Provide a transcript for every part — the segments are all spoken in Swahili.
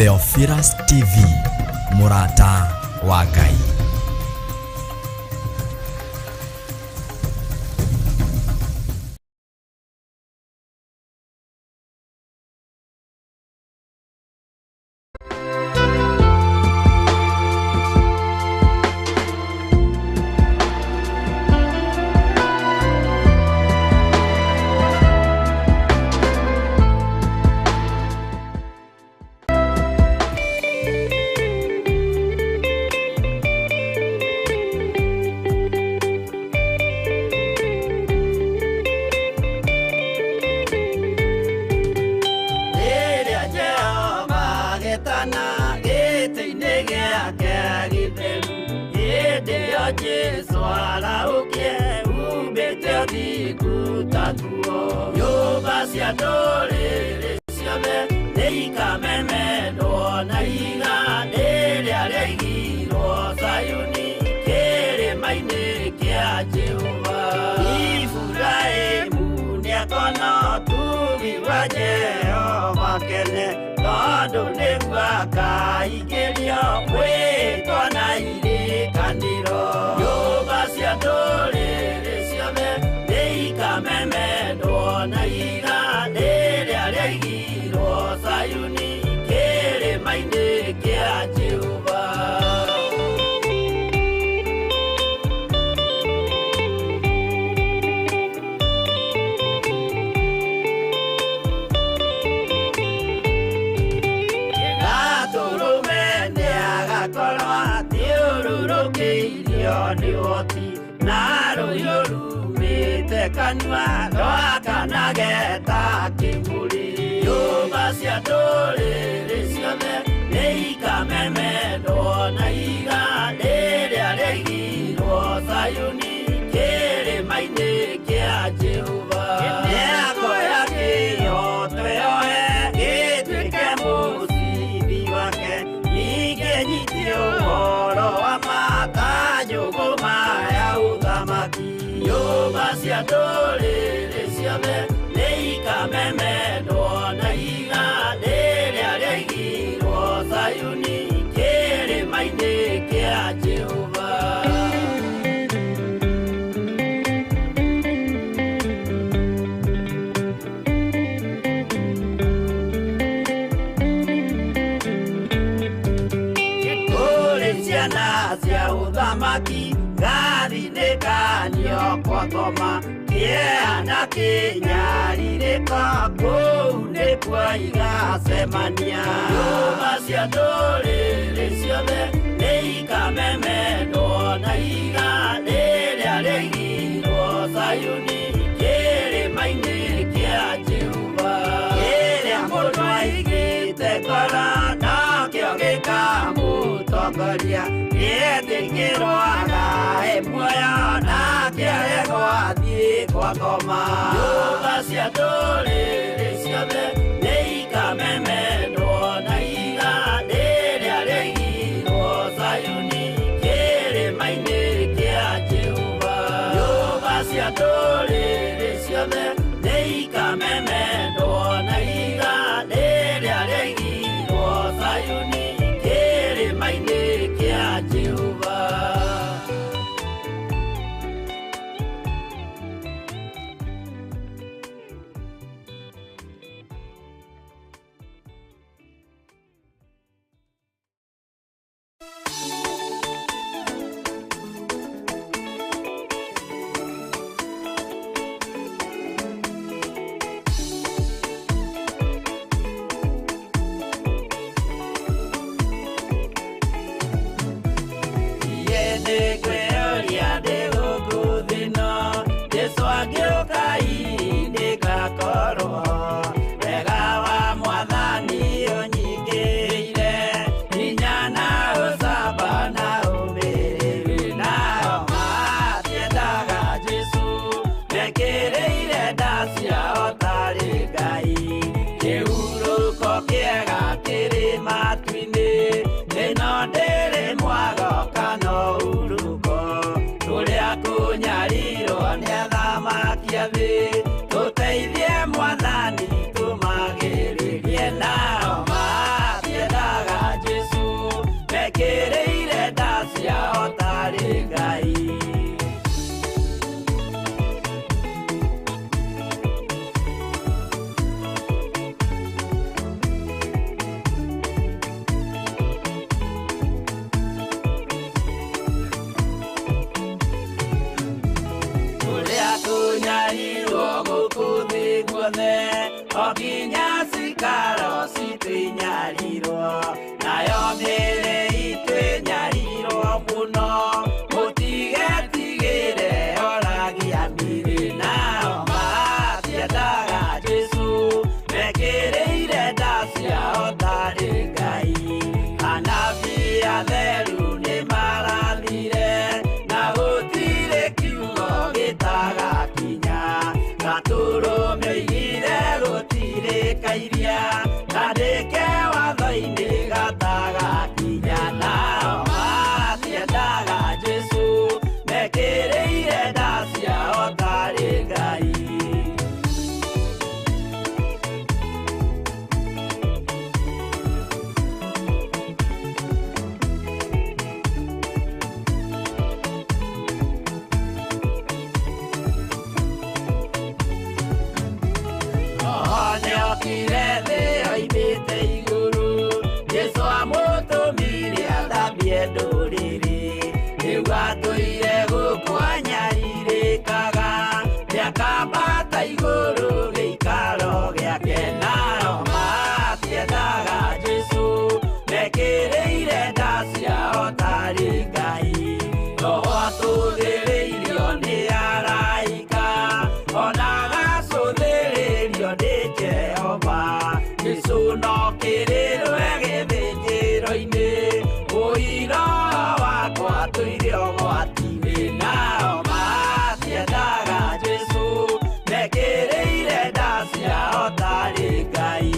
Theophilus TV, mũrata wa Ngai. Rĩrĩa Jehova agetana gĩtĩ-inĩ gĩake gĩtheru, hĩndĩ ĩyo Jesũ arahũkie uumĩte ũthingu ta nguo. Nyũmba cia ndũrĩrĩ ciothe nĩikamemendwo na ihiga rĩrĩa rĩaigirwo Zayuni kĩrĩma-inĩ kĩa Jehova. Iburahĩmu nĩakona ũtugi wa Jehova kene, tondũ nĩguo akaingĩrio mwĩtwa na irĩkanĩro. Nyũmba cia ndũrĩrĩ ciothe nĩikamemendwo na ihiga rĩrĩa rĩaigirwo Zayuni kĩrĩma-inĩ kĩa Jehova. Gatũrũme nĩagakorwo athiũrũrũkĩirio nĩ ũhoti, na rũhiũ rumĩte kanua rwakanage ta kĩmũrĩ. Nyũmba cia ndũrĩrĩ ciothe nĩikamemendwo na ihiga rĩrĩa rĩaigirwo Zayuni kĩrĩma-inĩ kĩa Jehova. Nĩakoya kĩhooto yoe gĩtuĩke mũcibi wake, ningĩ nyite ũhoro wa ma ta njũgũma ya ũthamaki. Nyũmba cia ndũrĩrĩ ciothe nĩikamemendwo na ihiga rĩrĩa rĩaigirwo Zayuni kĩrĩma-inĩ kĩa Jehova. Kũrĩ ciana cia ũthamaki ngathinĩkanio kwa ngoma, kĩeha na kĩnyarirĩko kũu nĩkuo igacemania. Nyũmba cia ndũrĩrĩ ciothe nĩikamemendwo na ihiga rĩrĩa rĩaigirwo Zayuni kĩrĩma-inĩ kĩa Jehova. Kĩrĩa mũndũ aigĩte ngoro nokĩo gĩkamũtongoria, gĩetĩkĩrwo agae muoyo nake aregwo athiĩ kwa ngoma. Nyũmba cia ndũrĩrĩ ciothe nĩikamemendwo na ihiga rĩrĩa rĩaigirwo Zayuni kĩrĩma-inĩ kĩa Jehova. Nyũmba cia ndũrĩrĩ ciothe nĩikamemendwo na ihiga rĩrĩa rĩaigirwo Zayuni kĩrĩma-inĩ kĩa Jehova. guothe o nginya cikaro citũ inyarirwo nayo mĩĩrĩ itũ ĩnyarirwo mũno mũtigetigĩre oragia mĩrĩ nao matiendaga Jesũ mekĩrĩire nda ciao tarĩ Ngai anabii atheru nĩmarathire na gũtirĩ kiugo gĩtagakinya gatũrũme oigire gũtirĩ kairia kandĩke watho-inĩ gatagakinya nao matiendaga Jesũ mekĩrĩire nda ciao tarĩ Ngai. Nĩokire thĩ oimĩte igũrũ Jesũ amũtũmire athambie ndũrĩrĩ rĩu atũire gũkũ anyarirĩkaga nĩakambata igũrũ gĩikaro gĩake nao matiendaga Jesũ mekĩrĩire nda ciao tarĩ Ngai Roho atũthĩrĩirio nĩ araika ona agacũthĩrĩrio nĩ Jehova Jesũ no kĩrĩrwe gĩthĩnjĩro-inĩ ũira wakwa tũire ũgwati-inĩ nao matiendaga Jesũ mekĩrĩire nda ciao tarĩ Ngai.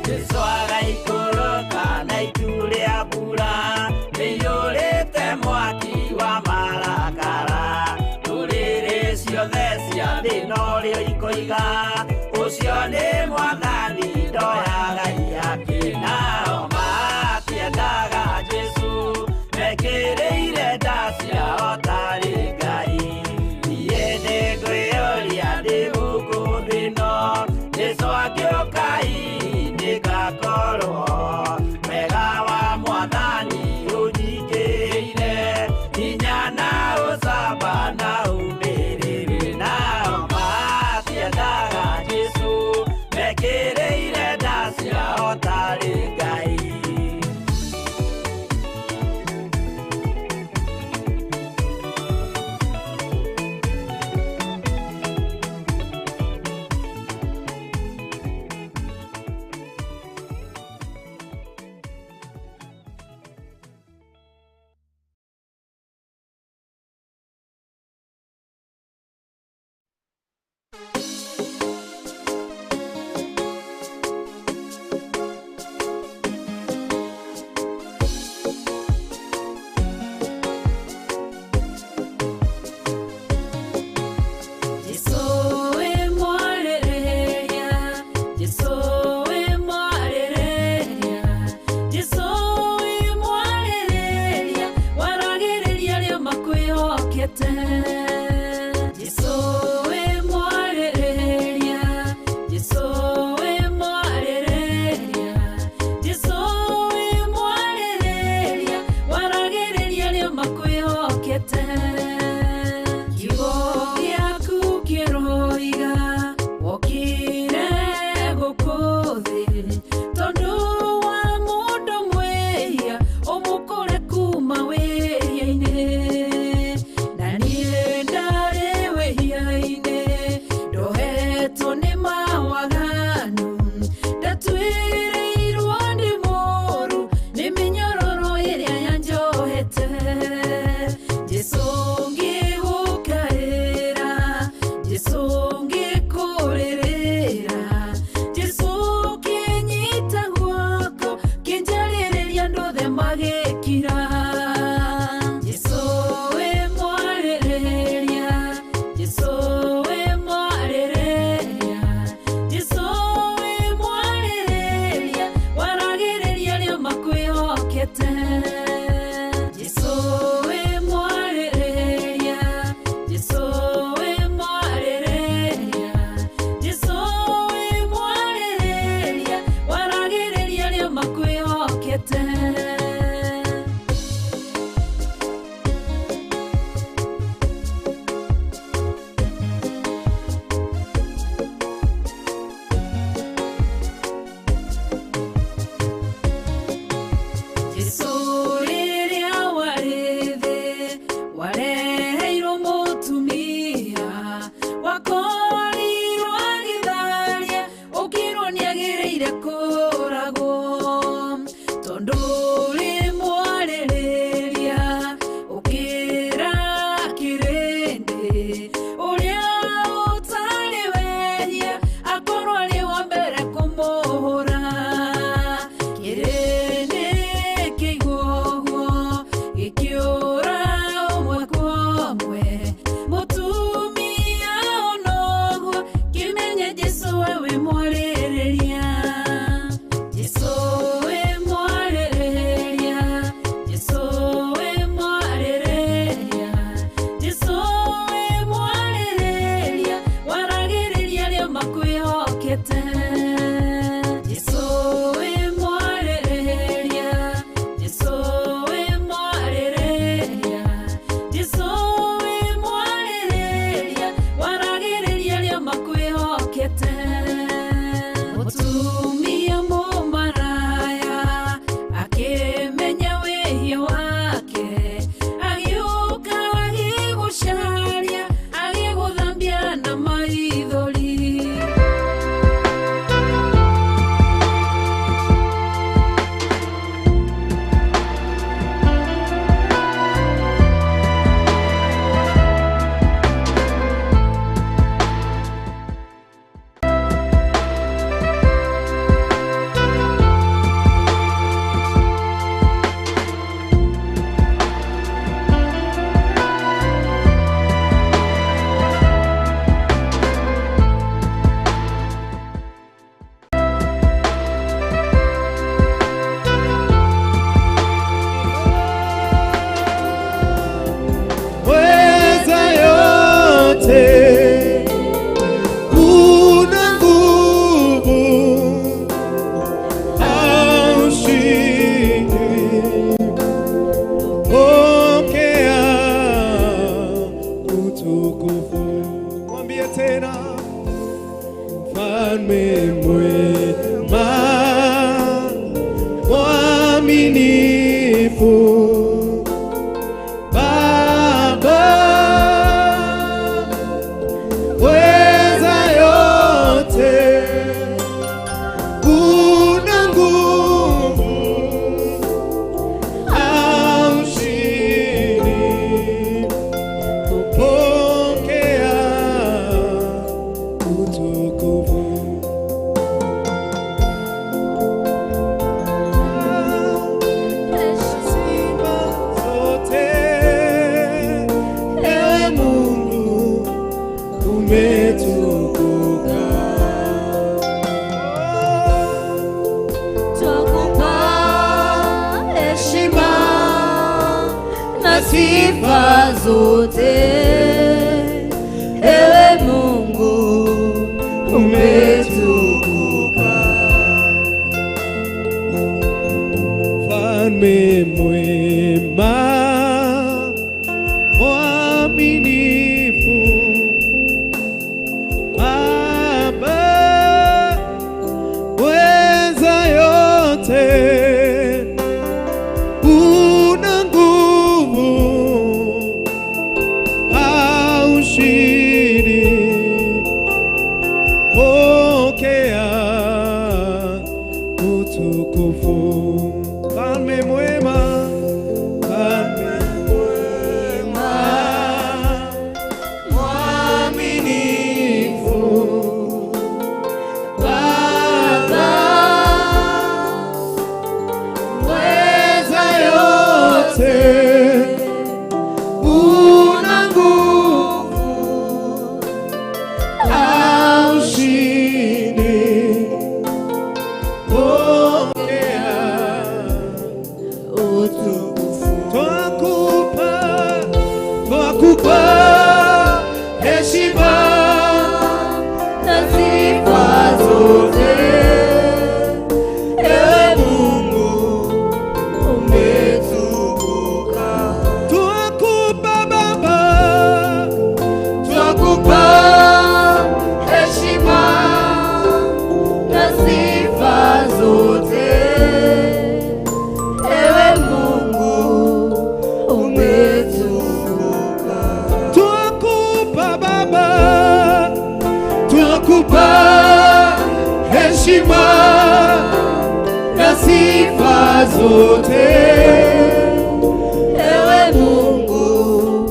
Jesũ agaikũrũka na itu rĩa mbura rĩiyũrĩte mwaki wa marakara ndũrĩrĩ ciothe cia thĩ norĩo ikoiga ũcio nĩ mwathani ndoyaga iaki nao matiendaga Jesũ mekĩrĩire nda ciao tarĩ Ngai niĩ nĩngwĩyũria ndĩ gũkũ thĩ ĩno Jesũ angĩũka nĩngakorwo wega wa mwathani ũnyingĩrĩire hinya na ũcamba na ũmĩrĩru nao matiendaga Jesũ mekĩrĩire nda ciao tarĩ Ngai. makwĩhokete. Jesũ rĩrĩa warĩ thĩ wareheirwo mũtumia wakorirwo agĩtharia ũkĩrwo nĩagĩrĩire kũragwo tondũ rĩmwarĩrĩria ũkĩra kĩrĩndĩ ũrĩa ũtarĩ wehia akorwo arĩ wa mbere kũmũhũra kĩrĩndĩ kĩigua ũguo gĩkĩũra ũmwe kwa ũmwe mũtumia onoguo kĩmenye Jesũ we wĩ mwarĩrĩria. Jesũ wĩ mwarĩrĩria. Jesũ wĩ mwarĩrĩria. Jesũ wĩ mwarĩrĩria waragĩrĩria arĩa makwĩhokete. Jesũ wĩ mwarĩrĩria. Jesũ wĩ mwarĩrĩria. Jesũ wĩ mwarĩrĩria waragĩrĩria arĩa makwĩhokete. Mũtumia mũmaraya akĩmenya wĩhia wake agĩũka agĩgũcaria agĩgũthambia na maithori. Weza yote, una nguvu, haushindwi. Pokea utukufu. Mwambie tena, Mfalme mwema, mwaminifu, Baba, weza yote, una nguvu, haushindwi. Pokea utukufu. Sifa zote, ewe Mungu, umetukuka. Twakupa heshima na sifa zote, ewe Mungu umetukuka. Mfalme mwema, mwaminifu, Baba, weza yote, una nguvu, haushindwi. Pokea utukufu. Mfalme mwema, Mfalme mwema, mwaminifu, Baba, weza yote, una nguvu, haushindwi. Pokea. zote. Ewe Mungu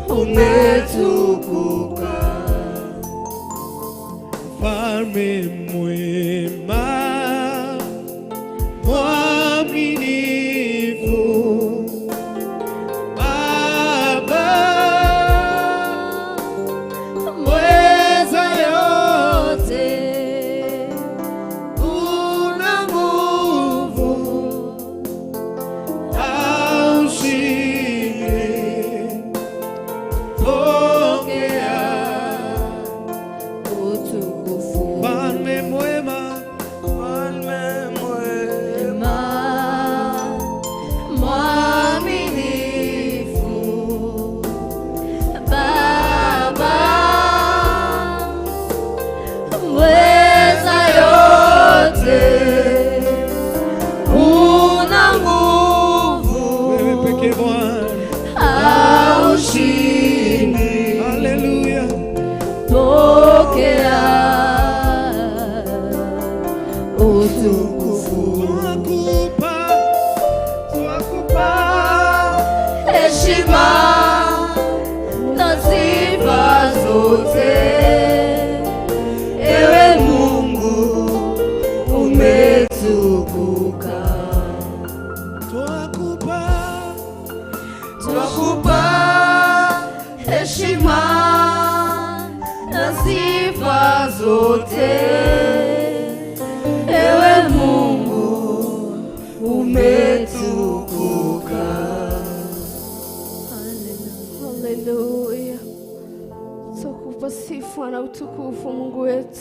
umetukuka. Mfalme mwema, mwaminifu, Baba mweza yote, una nguvu, haushindwi. Pokea utukufu. Mfalme mwema, mfalme mwema, Mwaminifu, Baba mweza yote, una nguvu, wewe pekee Bwana, haushindwi. Haleluya. Pokea utukufu. Twakupa, twakupa Heshima na sifa zote, ewe Mungu umetukuka. Twakupa, Twakupa heshima na sifa zote, ewe Mungu umetukuka. Haleluya. Tukupa sifa na utukufu Mungu wetu.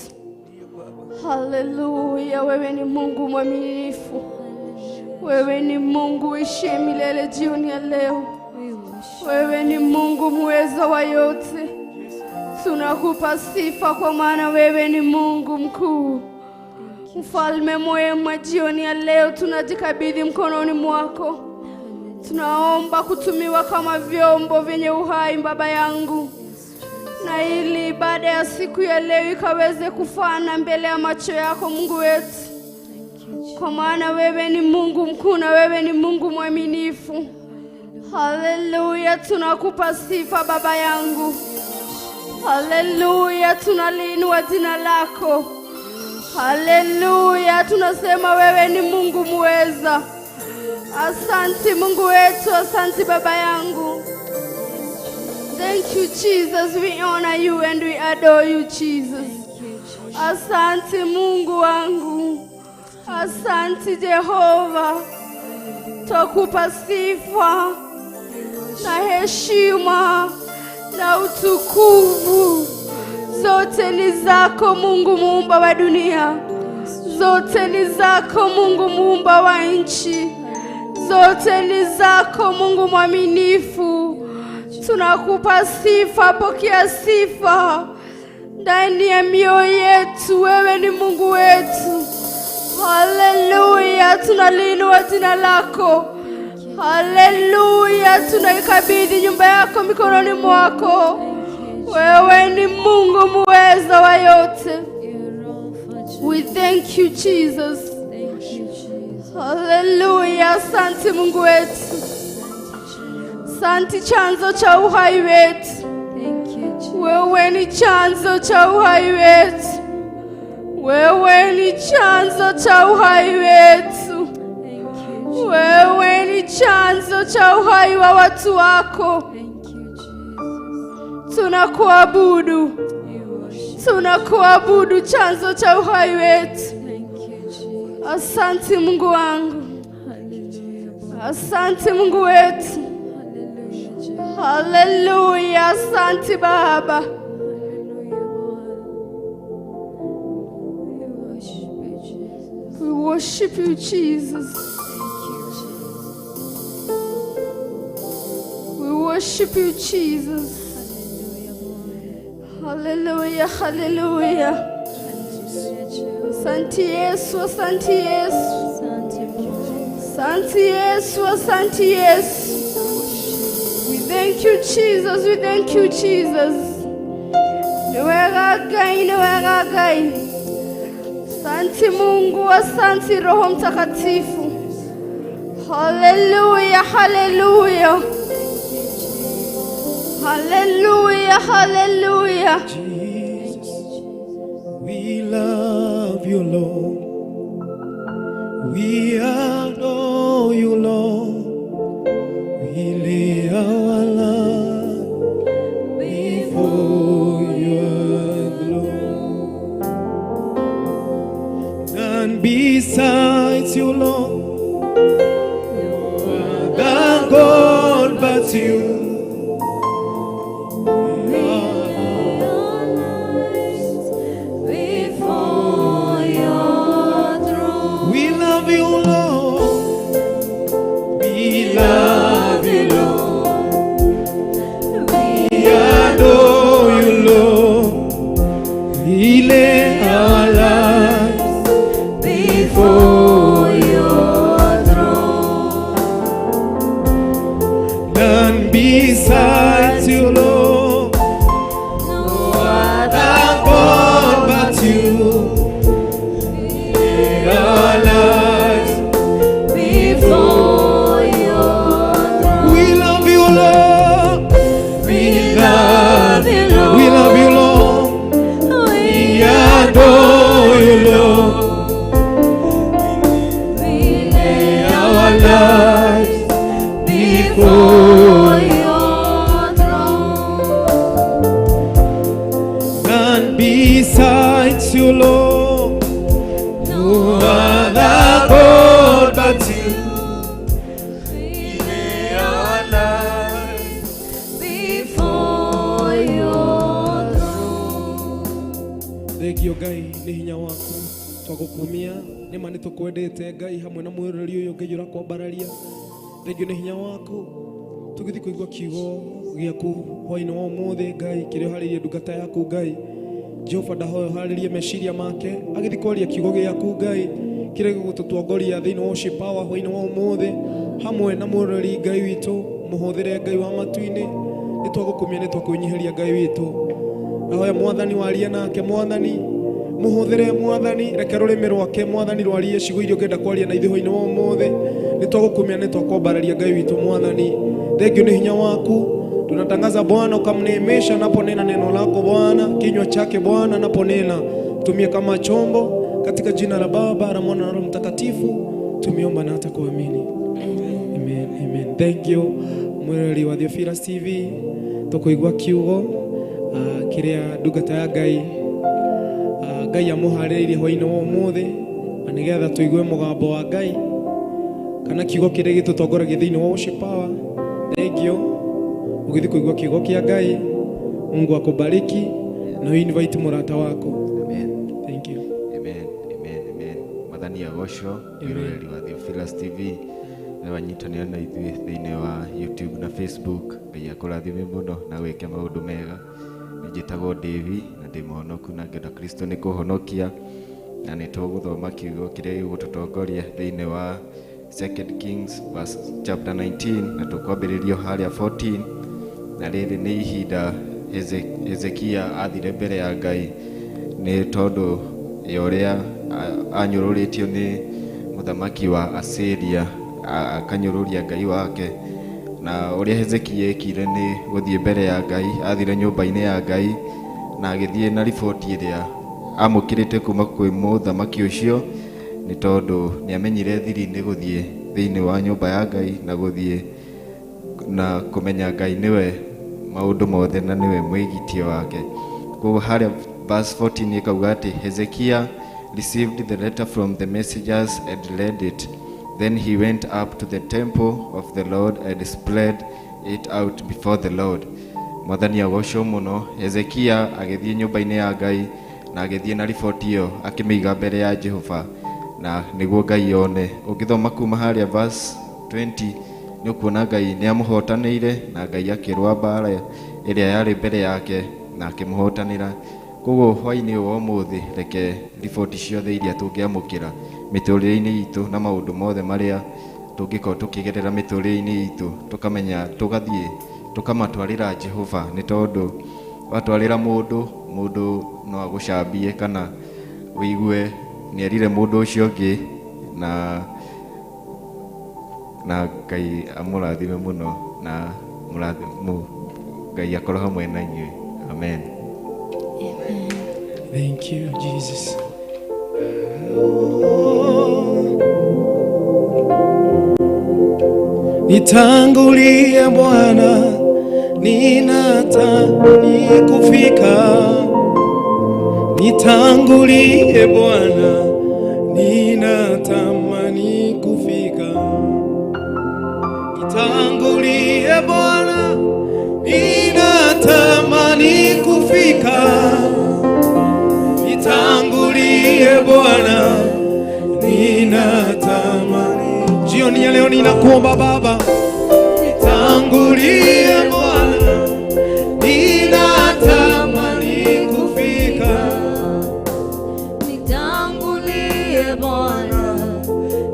Haleluya, wewe ni Mungu mwaminifu. Wewe ni Mungu uishiye milele jioni ya leo. Wewe ni Mungu muweza wa yote. Tunakupa sifa kwa maana wewe ni Mungu mkuu. Mfalme mwema, jioni ya leo tunajikabidhi mkononi mwako. Tunaomba kutumiwa kama vyombo vyenye uhai, Baba yangu, na ili ibada ya siku ya leo ikaweze kufana mbele ya macho yako Mungu wetu, kwa maana wewe ni Mungu mkuu na wewe ni Mungu mwaminifu. Haleluya, tunakupa sifa Baba yangu. Haleluya, tunaliinua jina lako. Haleluya, tunasema wewe ni Mungu muweza. Asante Mungu wetu, asante Baba yangu. Thank you, Jesus. We honor you and we adore you, Jesus. Asante Mungu wangu. Asante Jehova. Twakupa sifa na heshima na utukufu. Zote ni zako Mungu muumba wa dunia. Zote ni zako Mungu muumba wa nchi. Zote ni zako Mungu mwaminifu. Tunakupa sifa, pokea sifa ndani ya mioyo yetu. Wewe ni Mungu wetu. Haleluya, tunaliinua jina lako. Haleluya, tunaikabidhi nyumba yako mikononi mwako. Wewe ni Mungu muweza wa yote. We thank you, Jesus. Haleluya, asante Mungu wetu. Asante chanzo cha uhai wetu. Wewe ni chanzo cha uhai wetu. Wewe ni chanzo cha uhai wetu. Wewe ni chanzo cha uhai wa watu wako. Tunakuabudu, tunakuabudu, chanzo cha uhai wetu. Asante Mungu wangu, asante Mungu wetu. Haleluya, asante Baba. We worship you, Jesus. We worship you, Jesus. Hallelujah, hallelujah. Asante Yesu, asante Yesu. Asante Yesu, asante Yesu. We thank you, Jesus. We thank you, Jesus. Ni wega Ngai, ni wega Ngai. Asante Mungu, asante Roho Mtakatifu. Haleluya, haleluya. Haleluya, haleluya. Jesus, we love you, Lord. We adore you, Lord. We lay our life before your throne. None besides you, Lord. No other God but you. Before your throne. We love you, Lord. We love you, Lord. We adore you, Lord. We lay our lives Before your throne. None besides you, Lord. No Other God but you. We lay our lives. Before your throne. We love you, Lord. We love you, Lord. We love you, Lord. We We adore you, Lord. We lay Our lives before your throne. None besides you, Lord. No other God but you. We lay our lives before your throne. Thengio Ngai nĩ hinya waku twagũkumia nĩ ma nĩ tũkwendete Ngai hamwe na mwĩroreri ũyũ Ngai ũrakwambararia. Thengio nĩ hinya waku tũgĩthiĩ kũigua kiugo gĩaku hwainĩ wa ũmũthĩ Ngai kĩrĩa ũharĩirie ndungata yaku Ngai. Jehova ndahoya ũharĩrie meciria make agĩthiĩ kwaria kiugo gĩaku Ngai kĩrĩa gĩgũtũtongoria thĩinĩ wa worship power hwainĩ wa ũmũthĩ hamwe na mwĩroreri Ngai witũ mũhũthĩre Ngai wa matu-inĩ. Nĩ twagũkumia nĩ twakwĩnyihĩria Ngai witũ. Ndahoya Mwathani warie nake Mwathani muhuthire Mwathani reke rũrĩmĩ rwake Mwathani rwarie ciugo iria ũngĩenda kwaria na ithuĩ hwainĩ wa ũmũthĩ. Nĩ twagũkumia nĩ twakwambararia Ngai witũ Mwathani. Thengio nĩ hinya waku. Tunatangaza Bwana ukamneemesha anaponena neno lako Bwana, kinywa chake Bwana anaponena tumie kama chombo, katika jina la Baba na Mwana na Roho Mtakatifu tumeomba na hata kuamini. Amen, amen. Thank you mwiroreri wa Theophilus TV tukuigua kiugo kiria ndungata ya Ngai Ngai amũharĩrĩirie hwainĩ wa ũmũthĩ na nĩgetha tũigue mũgambo wa Ngai kana kiugo kĩrĩa gĩtũtongoragia thĩinĩ wa worship power. Thank you ũgĩthiĩ kũigua kiugo kĩa Ngai. Mungu akubariki na invite mũrata wako. Amen. Thank you. Amen. Amen. Amen. Mwathani agocwo mwĩroreri wa Theophilus TV nĩ wanyitanĩra na ithuĩ thĩinĩ wa YouTube na Facebook. Ngai akũrathime mũno na wĩke maũndũ mega. Nĩ njĩtagwo Davy na ndĩ mũhonoku na ngenda Kristo nĩ kũhonokia, na nĩ tũgũthoma kiugo kĩrĩa gĩgũtũtongoria thĩinĩ wa 2 Kings verse chapter 19 na tũkwambĩrĩrio harĩa 14. Na rĩrĩ nĩ ihinda Hezekia athire mbere ya Ngai nĩ tondũ ya ũrĩa anyũrũrĩtio nĩ mũthamaki wa Asiria, akanyũrũria Ngai wake. Na ũrĩa Hezekia ekire nĩ gũthiĩ mbere ya Ngai, athire nyũmba-inĩ ya Ngai na agĩthiĩ na riboti ĩrĩa amũkĩrĩte kuma kwĩ mũthamaki ũcio, nĩ tondũ nĩ amenyire thiri nĩ gũthiĩ thĩinĩ wa nyũmba ya Ngai na gũthiĩ na kũmenya Ngai nĩwe maũndũ mothe na nĩwe mwĩgitio wake. Koguo harĩa verse 14 ĩkauga atĩ Hezekia received the letter from the messengers and read it. Then he went up to the temple of the Lord and spread it out before the Lord. Mwathani agocwo mũno. Hezekia agĩthiĩ nyũmba-inĩ ya Ngai na agĩthiĩ na riboti ĩyo akĩmĩiga mbere ya Jehova na nĩguo Ngai one. Ũngĩthoma kuma harĩa verse 20 nĩ ũkuona Ngai nĩ amũhotanĩire na Ngai akĩrũa mbara ĩrĩa yarĩ mbere yake na akĩmũhotanĩra. Koguo hwainĩ wa ũmũthĩ reke riboti ciothe iria tũngĩamũkĩra mĩtũrĩre-inĩ itũ na maũndũ mothe marĩa tũngĩkorwo tũkĩgerera mĩtũrĩre-inĩ itũ tũkamenya tũgathiĩ tũkamatwarĩra Jehova, nĩ tondũ watwarĩra mũndũ, mũndũ no agũcambie kana ũigue nĩ erire mũndũ ũcio ũngĩ na Na Ngai amũrathime mũno na Ngai akorwo hamwe na inyuĩ. Amen. Thank you, Jesus. Nitangulie Bwana, ninatamani kufika. Nitangulie Bwana, ninatamani kufika. Nitangulie Bwana, ninatamani kufika. Nitangulie Bwana, ninatamani. Jioni ya leo ninakuomba Baba, nitangulie Bwana, ninatamani kufika. Nitangulie Bwana,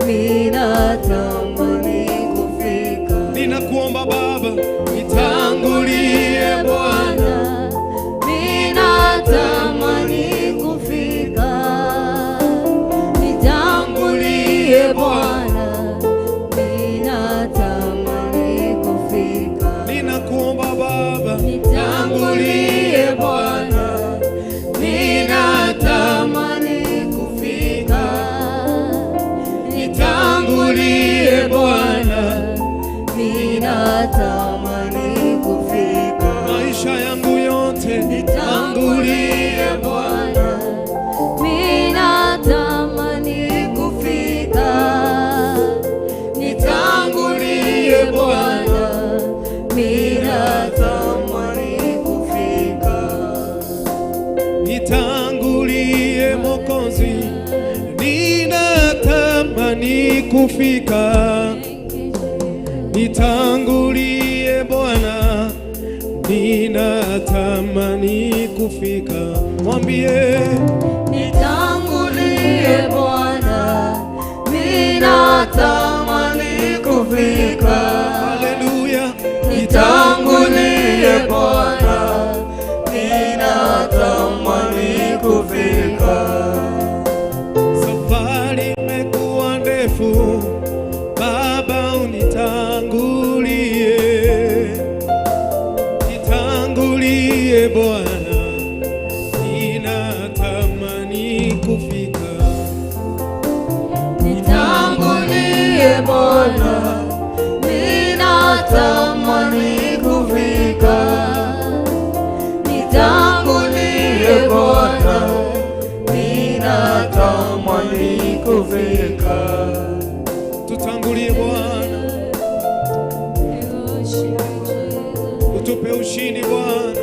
ninatamani kufika. Ninakuomba Baba, nitangulie Bwana, ninatamani kufika. Nitangulie Bwana, ninatamani kufika. Ninakuomba Baba, nitangulie Bwana, ninatamani kufika. Nitangulie Bwana, ninatamani kufika. Maisha yangu yote nitangulie Bwana, ninatamani kufika. Nitangulie Bwana, ninatamani kufika. Nitangulie Mwokozi, ninatamani kufika. Nitangulie Bwana, ninatamani kufika. Mwambie, nitangulie Bwana, ninatamani kufika. Haleluya, nitangulie Bwana, ninatamani kufika. Safari imekuwa ndefu, Baba unitangulie. Nitangulie Bwana, ninatamani kufika. Nitangulie Bwana, ninatamani kufika. Nitangulie Bwana, ninatamani kufika. Tutangulie Bwana, utupe ushindi Bwana.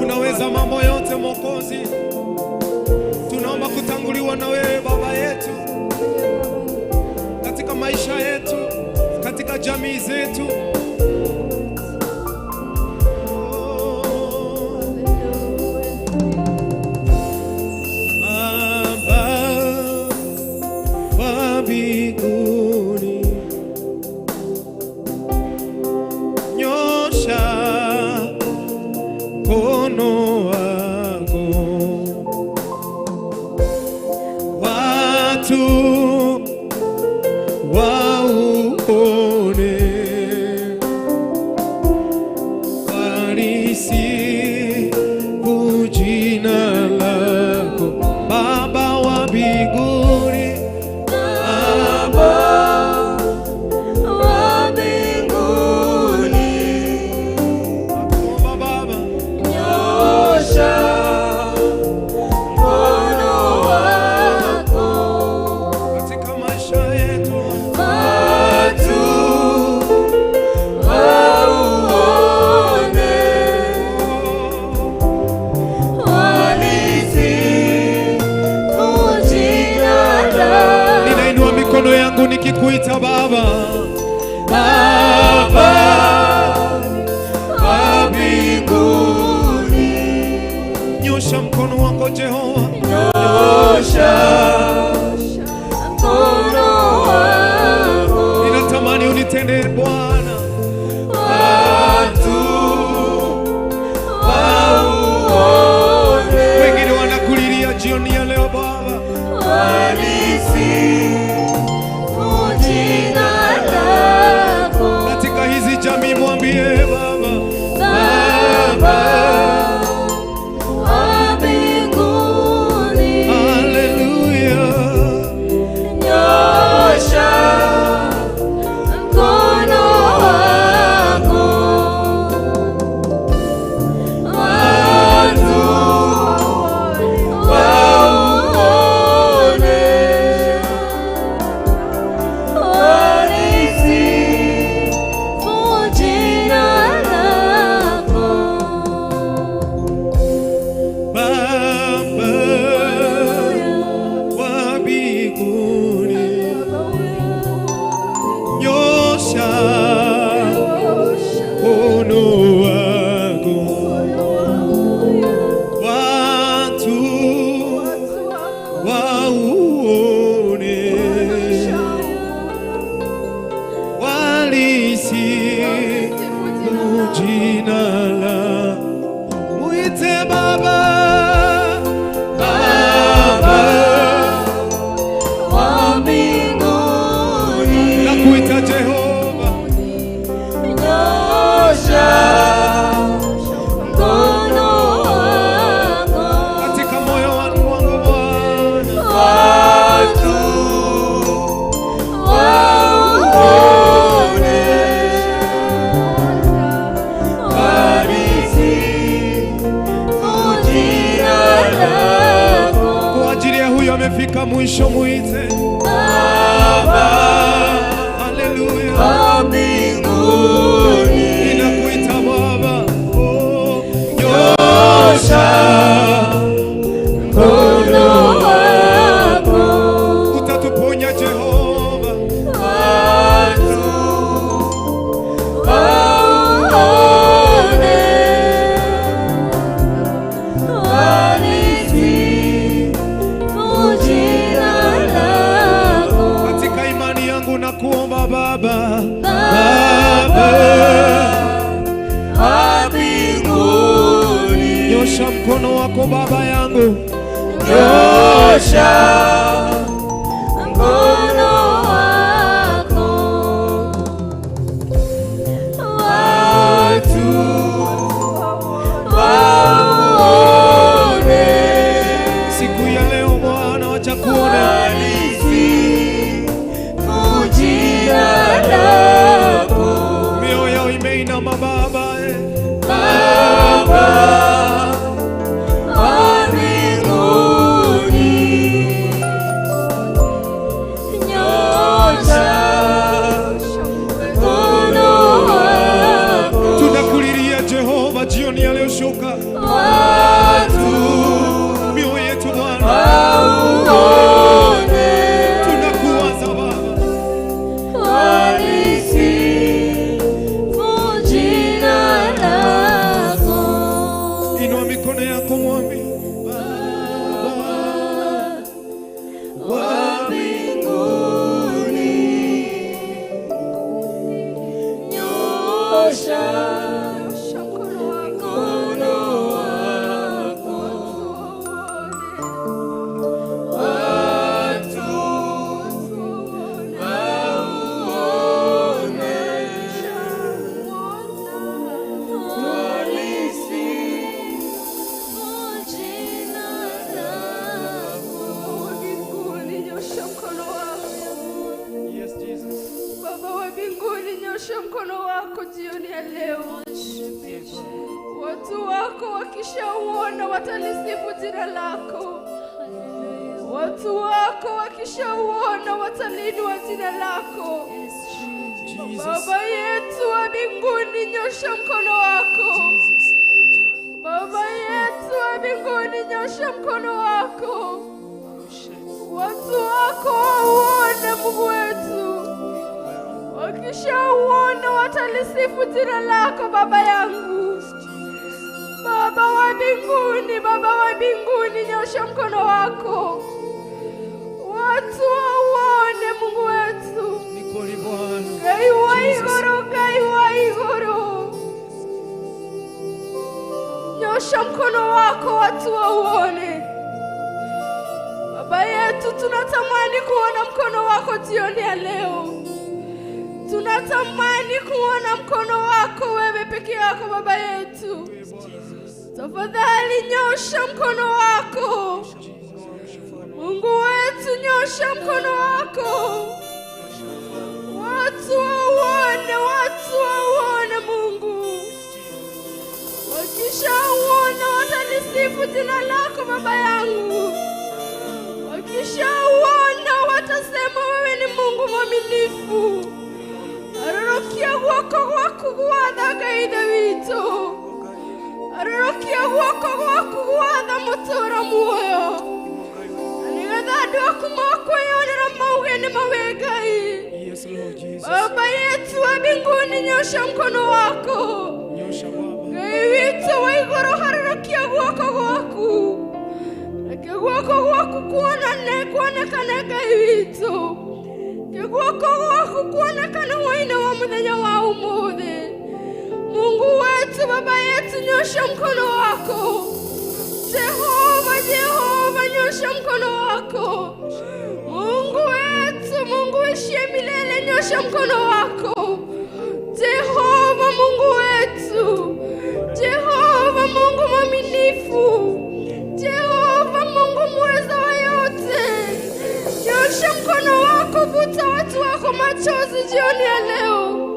Unaweza mambo yote Mwokozi. Tunaomba kutanguliwa na wewe Baba yetu katika maisha yetu, katika jamii zetu. Oh, Baba wa mbinguni, nyosha mkono wako, watu wauone, walisifu jina lako, Baba wa mbinguni, Baba wa mbinguni, nakuomba Baba, nyosha mkono wako, katika maisha yetu, watu wauone, walisifu jina lako. Ninainua mikono yangu nikikuita Baba, Baba wa mbinguni, nyosha mkono wako Jehova, nyosha mkono wako, ninatamani unitendee Bwana, watu wauone, wengine wanakulilia jioni ya leo Baba, walisifu jina Tunakuomba Baba, Baba wa mbinguni, nyosha mkono wako Baba yangu, nyosha mkono wako, watu waone. Siku ya leo Bwana, wacha kuone Walisifu jina lako. Mioyo yao imeinama Baba, eh. Baba wa mbinguni, nyosha mkono wako, Tunakulilia Jehova jioni ya leo, shuka watu mioyo yetu Bwana, waone, tunakuwaza Baba, walisifu jina lako. Inua mikono yako mwambie Baba Wa mbinguni, nyosha Nyosha mkono wako, mkono wako, watu watu waone. waone, walisifu jina lako. Baba wa mbinguni, nyosha mkono wako. Yes, Jesus. Baba wa mbinguni, nyosha mkono wako jioni ya leo. Watu wako wakishauona watalisifu jina lako. Watu wako wakishauona wataliinua jina lako. Jesus. Baba yetu wa mbinguni, nyosha mkono wako. Baba yetu wa mbinguni, nyosha mkono wako. Watu wako wauone Mungu wetu. Wakishauona watalisifu jina lako Baba yangu. Baba wa mbinguni, Baba wa mbinguni, nyosha mkono wako. Watu wauone Mungu wetu. Ni kweli Bwana. Ngai wa igũrũ, Ngai wa igũrũ, nyosha mkono wako watu wauone. Baba yetu, tunatamani kuona mkono wako jioni ya leo. Tunatamani kuona mkono wako wewe peke yako Baba yetu. Tafadhali nyosha mkono wako. Mungu wetu, nyosha mkono wako. Watu wauone, watu wauone Mungu. Wakishauona watalisifu jina lako Baba yangu. Wakishauona watasema wewe ni Mungu mwaminifu. Arorokia guoko gwaku gwatha Ngai Ithe witũ. Arorokia guoko gwaku gwatha mũtũũra muoyo. Na nĩgetha andũ aku makwĩyonera mauge nĩ mawe Ngai. Yes, Lord Jesus. Baba yetu wa mbinguni, nyosha mkono wako. Nyosha Baba. Ngai witũ wa igũrũ, harũrũkia guoko gwaku. Reke guoko gwaku kuonane, kuonekane Ngai witũ. Reke guoko gwaku kuonekane hwaĩ-inĩ wa mũthenya wa ũmũthĩ. Mungu wetu, Baba yetu, nyosha mkono wako. Jehova, Jehova, nyosha mkono wako. Mungu wetu, Mungu uishie milele, nyosha mkono wako. Jehova Mungu wetu, Jehova Mungu mwaminifu, Jehova Mungu mweza wa yote, nyosha mkono wako, futa watu wako machozi jioni ya leo.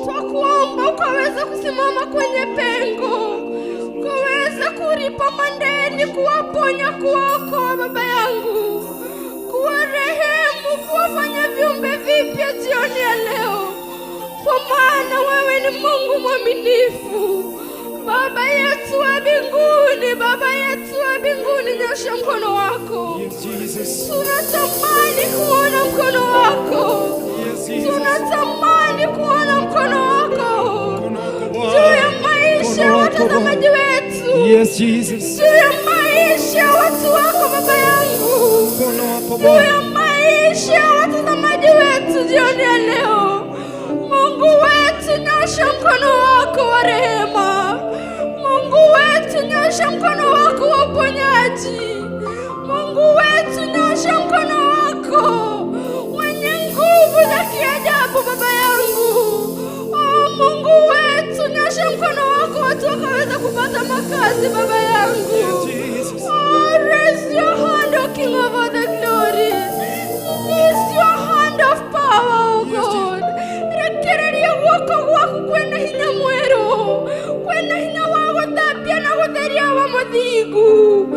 Twakuomba ukaweza kusimama kwenye pengo, ukaweza kulipa madeni, kuwaponya, kuwaokoa Baba yangu, kuwarehemu, kuwafanya viumbe vipya jioni ya leo, kwa maana wewe ni Mungu mwaminifu. Baba yetu wa mbinguni, Baba yetu wa mbinguni, nyosha mkono wako. Yes, Jesus. Tunatamani kuona mkono wako. Yes, Jesus. Tunatamani kuona mkono wako Mkono wako juu Bwana. ya maisha ya Mkono wako watazamaji wetu, Yes, Jesus. juu ya maisha ya watu wako Baba yangu, Mkono wako juu ya Bwana. maisha ya watazamaji wetu. jioni ya leo. Mungu wetu, nyosha mkono wako wa rehema. Mungu wetu, nyosha mkono wako wa uponyaji. Mungu wetu, nyosha mkono wako mwenye nguvu za kiajabu, Baba yangu. Oh, Mungu wetu, nyosha mkono wako watu wakaweza kupata makazi, Baba yangu. Oh, raise your hand, O King of all the glory. Raise your hand of power, O God. Rekereria guoko gwaku kwena hinya mweru, kwena hinya wa guthambia na gutheria wa muthingu.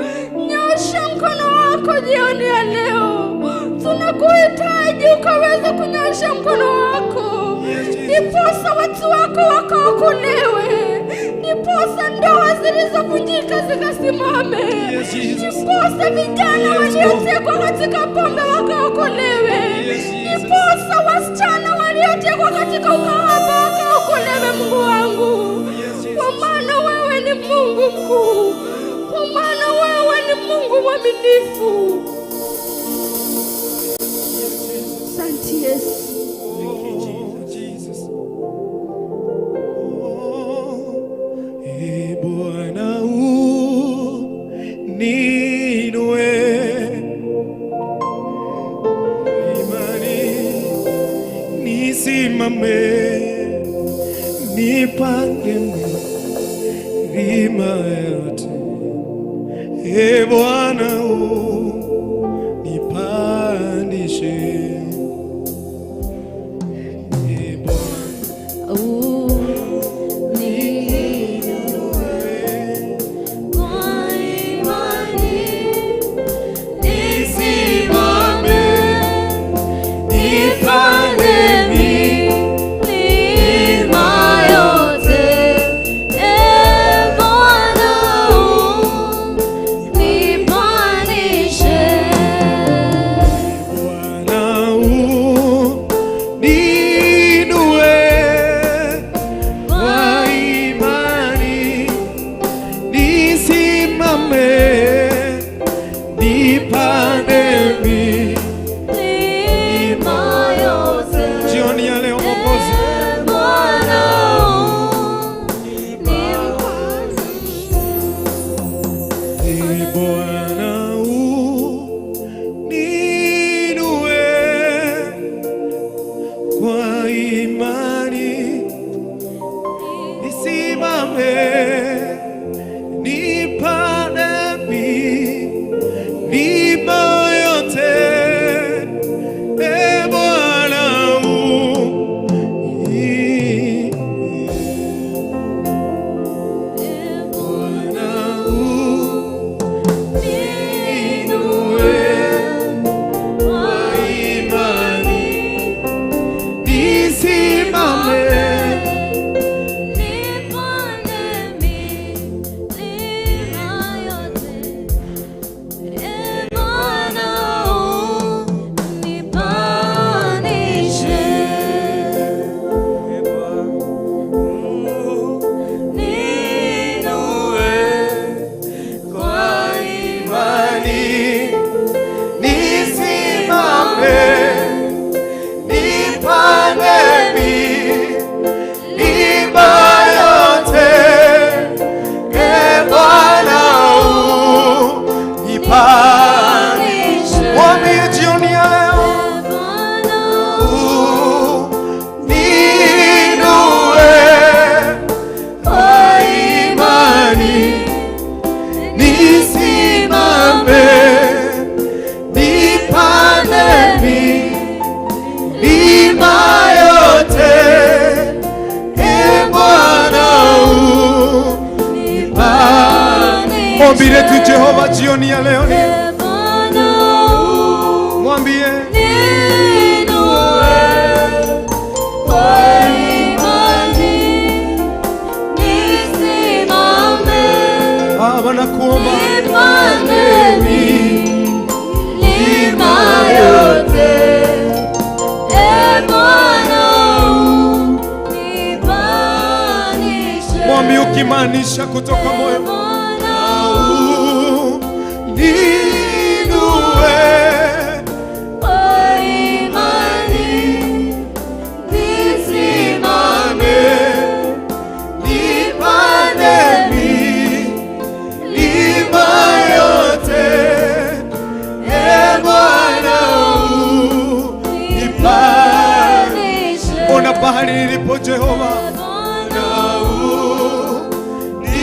Nyosha mkono wako jioni ya leo, tunakuhitaji ukaweza kunyosha mkono wako, ndiposa watu wako wakaokolewe, ndiposa ndoa zilizovunjika zikasimame, ndiposa vijana waliotekwa katika pombe wakaokolewe, ndiposa wasichana waliotekwa katika ukahaba wakaokolewe. Mungu wangu, kwa maana wewe ni Mungu mkuu, kwa maana wewe ni Mungu mwaminifu. Asante Yesu. Jesus. Oh, e Bwana uniinue, imani nisimame, nipande milima yote. E Bwana unipandishe. E Bwana Uniinue kwa imani, nisimame, nipande milima yote. E Bwana unipandishe. Bwana uniinue kwa imani, nisimame, nipande Milima yote. Jioni ya leo Mwokozi, E Bwana unipandishe. E Bwana uniinue kwa imani, nisimame, nipande milima yote. E Bwana Bwana uniinue kwa imani, nisimame, Nipande milima yote. E Bwana unipandishe. Niinue kwa imani, nisimame, nipande milima yote. E Bwana unipandishe. Mwambie jioni ya leo Bwana uniinue kwa imani, nisimame, nipande milima yote. E Bwana unipandishe. Ombi letu Jehova jioni ya leo ni E Bwana mwambie niinue kwa imani, nisimame, Baba nakuomba nipande milima yote. E Bwana unipandishe. Mwambie ukimaanisha kutoka moyo. Bwana Niinue kwa imani, Mahali nilipo Jehova, na uniinue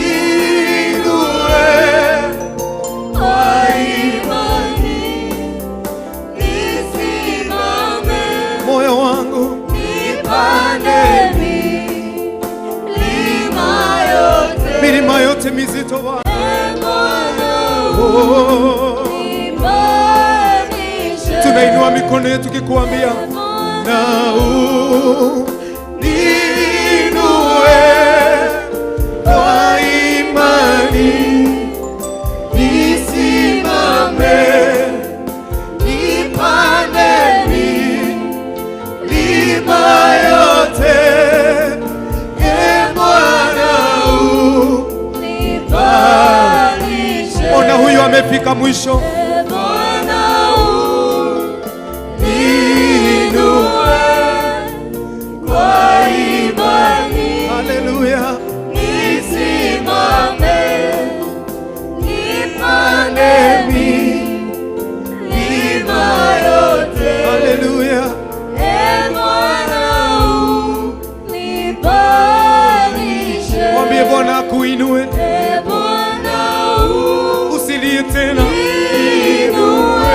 Kwa imani nisimame, moyo wangu nipande milima yote. Milima yote mizito Bwana. E Bwana, Oh, unipandishe. Tunainua mikono yetu kikuambia na uniinue kwa imani nisimame nipande milima yote, e Bwana. Nipandishe. Ona huyu amefika mwisho. E Bwana, uniinue kwa imani. Haleluya. Nisimame, nipande milima yote. Haleluya. E Bwana, unipandishe. Mwambie Bwana akuinue, E Bwana, usilie tena, uniinue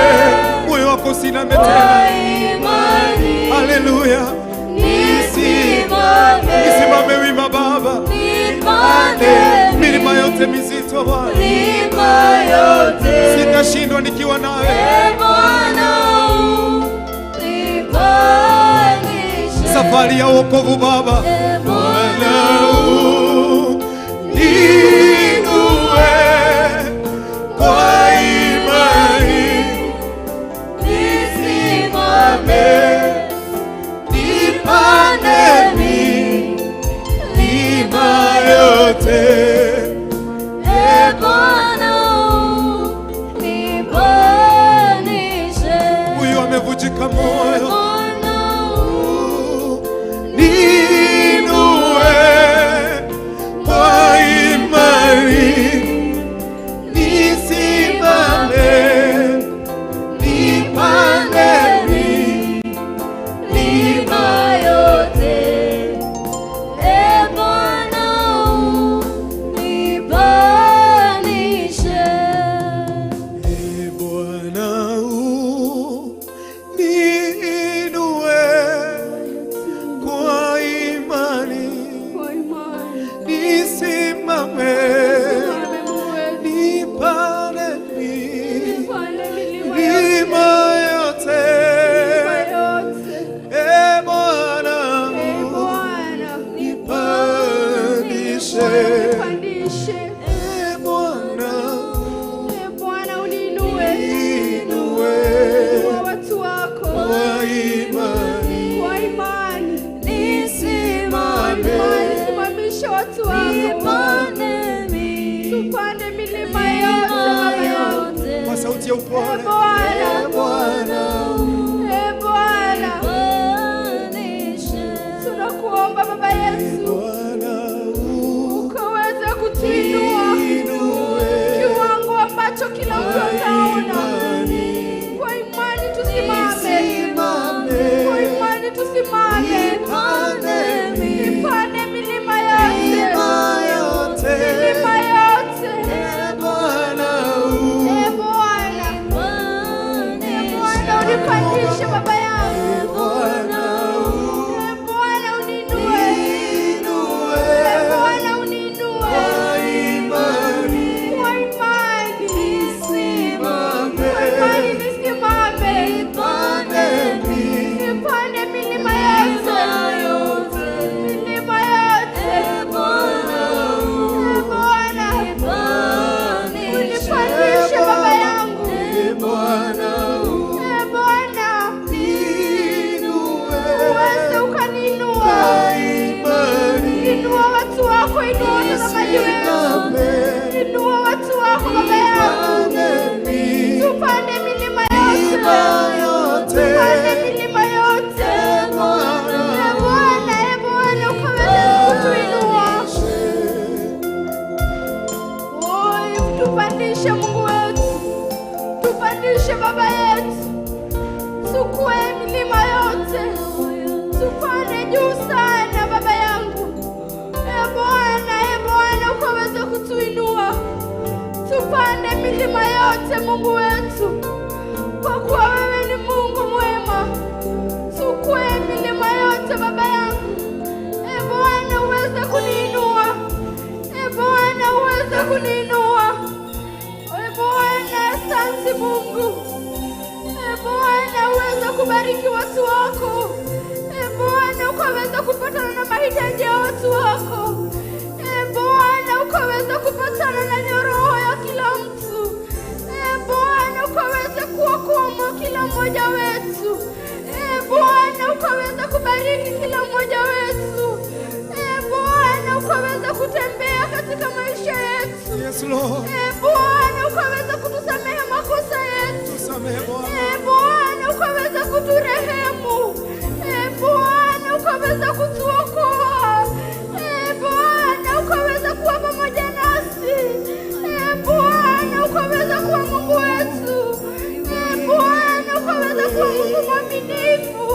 moyo wako usiname kwa tena. imani. Haleluya. Nisimame, Nisimame wima Baba, nipande milima yote mizito Bwana, milima yote. Sitashindwa nikiwa nawe. E Bwana, unipandishe. Safari ya wokovu Baba, E Bwana, uniinue kwa imani, nisimame, nipande milima yote. E Bwana, unipandishe. Huyu amevunjika moyo, Bwana, niinue kwa imani, nisimame, nipande milima yote. E Bwana, unipandishe. E Bwana, uniinue kwa imani, Kwa imani. Nisimame, Simame Mungu wetu. nipande Nipande milima yote. milima yote. Milima yote. E Bwana, E Bwana, nipandishe. Nipandishe. E Bwana, E Bwana, uniinue. inue Kwa watu wako. kwa imani, Kwa imani. Nisimame, Imani, simamisha watu wako. nipande Tupande milima yote Baba yangu. yote. Kwa sauti ya E upole. Bwana, E Bwana, E Bwana, Nipandishe. Tunakuomba Baba Yesu, Bwana, ukaweze kutuinua uinue kiwango ambacho kila mtu ataona. imani, Kwa imani tusimame, simame, kwa imani tusimame, nipande nipande milima yote, milima yote. Milima yote. E Bwana, E Bwana, yote, Mungu wetu, kwa kuwa wewe ni Mungu mwema. Tukwe milima yote, Baba yangu. E Bwana, uweze kuniinua. E Bwana, uweze kuniinua. E Bwana, asante Mungu. E Bwana, uweze kubariki watu wako. E Bwana, ukaweza kupatana na mahitaji ya watu wako. E Bwana, ukaweza kupatana na roho ya kila mtu. E Bwana, ukaweza kuwakwamua kila mmoja wetu. E Bwana, ukaweza kubariki kila mmoja wetu. E Bwana, ukaweza kutembea katika maisha yetu. Yes, Lord. E Bwana, ukaweza kutusamehe makosa yetu. Tusamehe Bwana. E Bwana, ukaweza kuturehemu. E Bwana, ukaweza kutuokoa. E Bwana, ukaweza kuwa pamoja nasi. E Bwana, ukaweza kuwa Mungu wetu. E Bwana, ukaweza kuwa Mungu mwaminifu.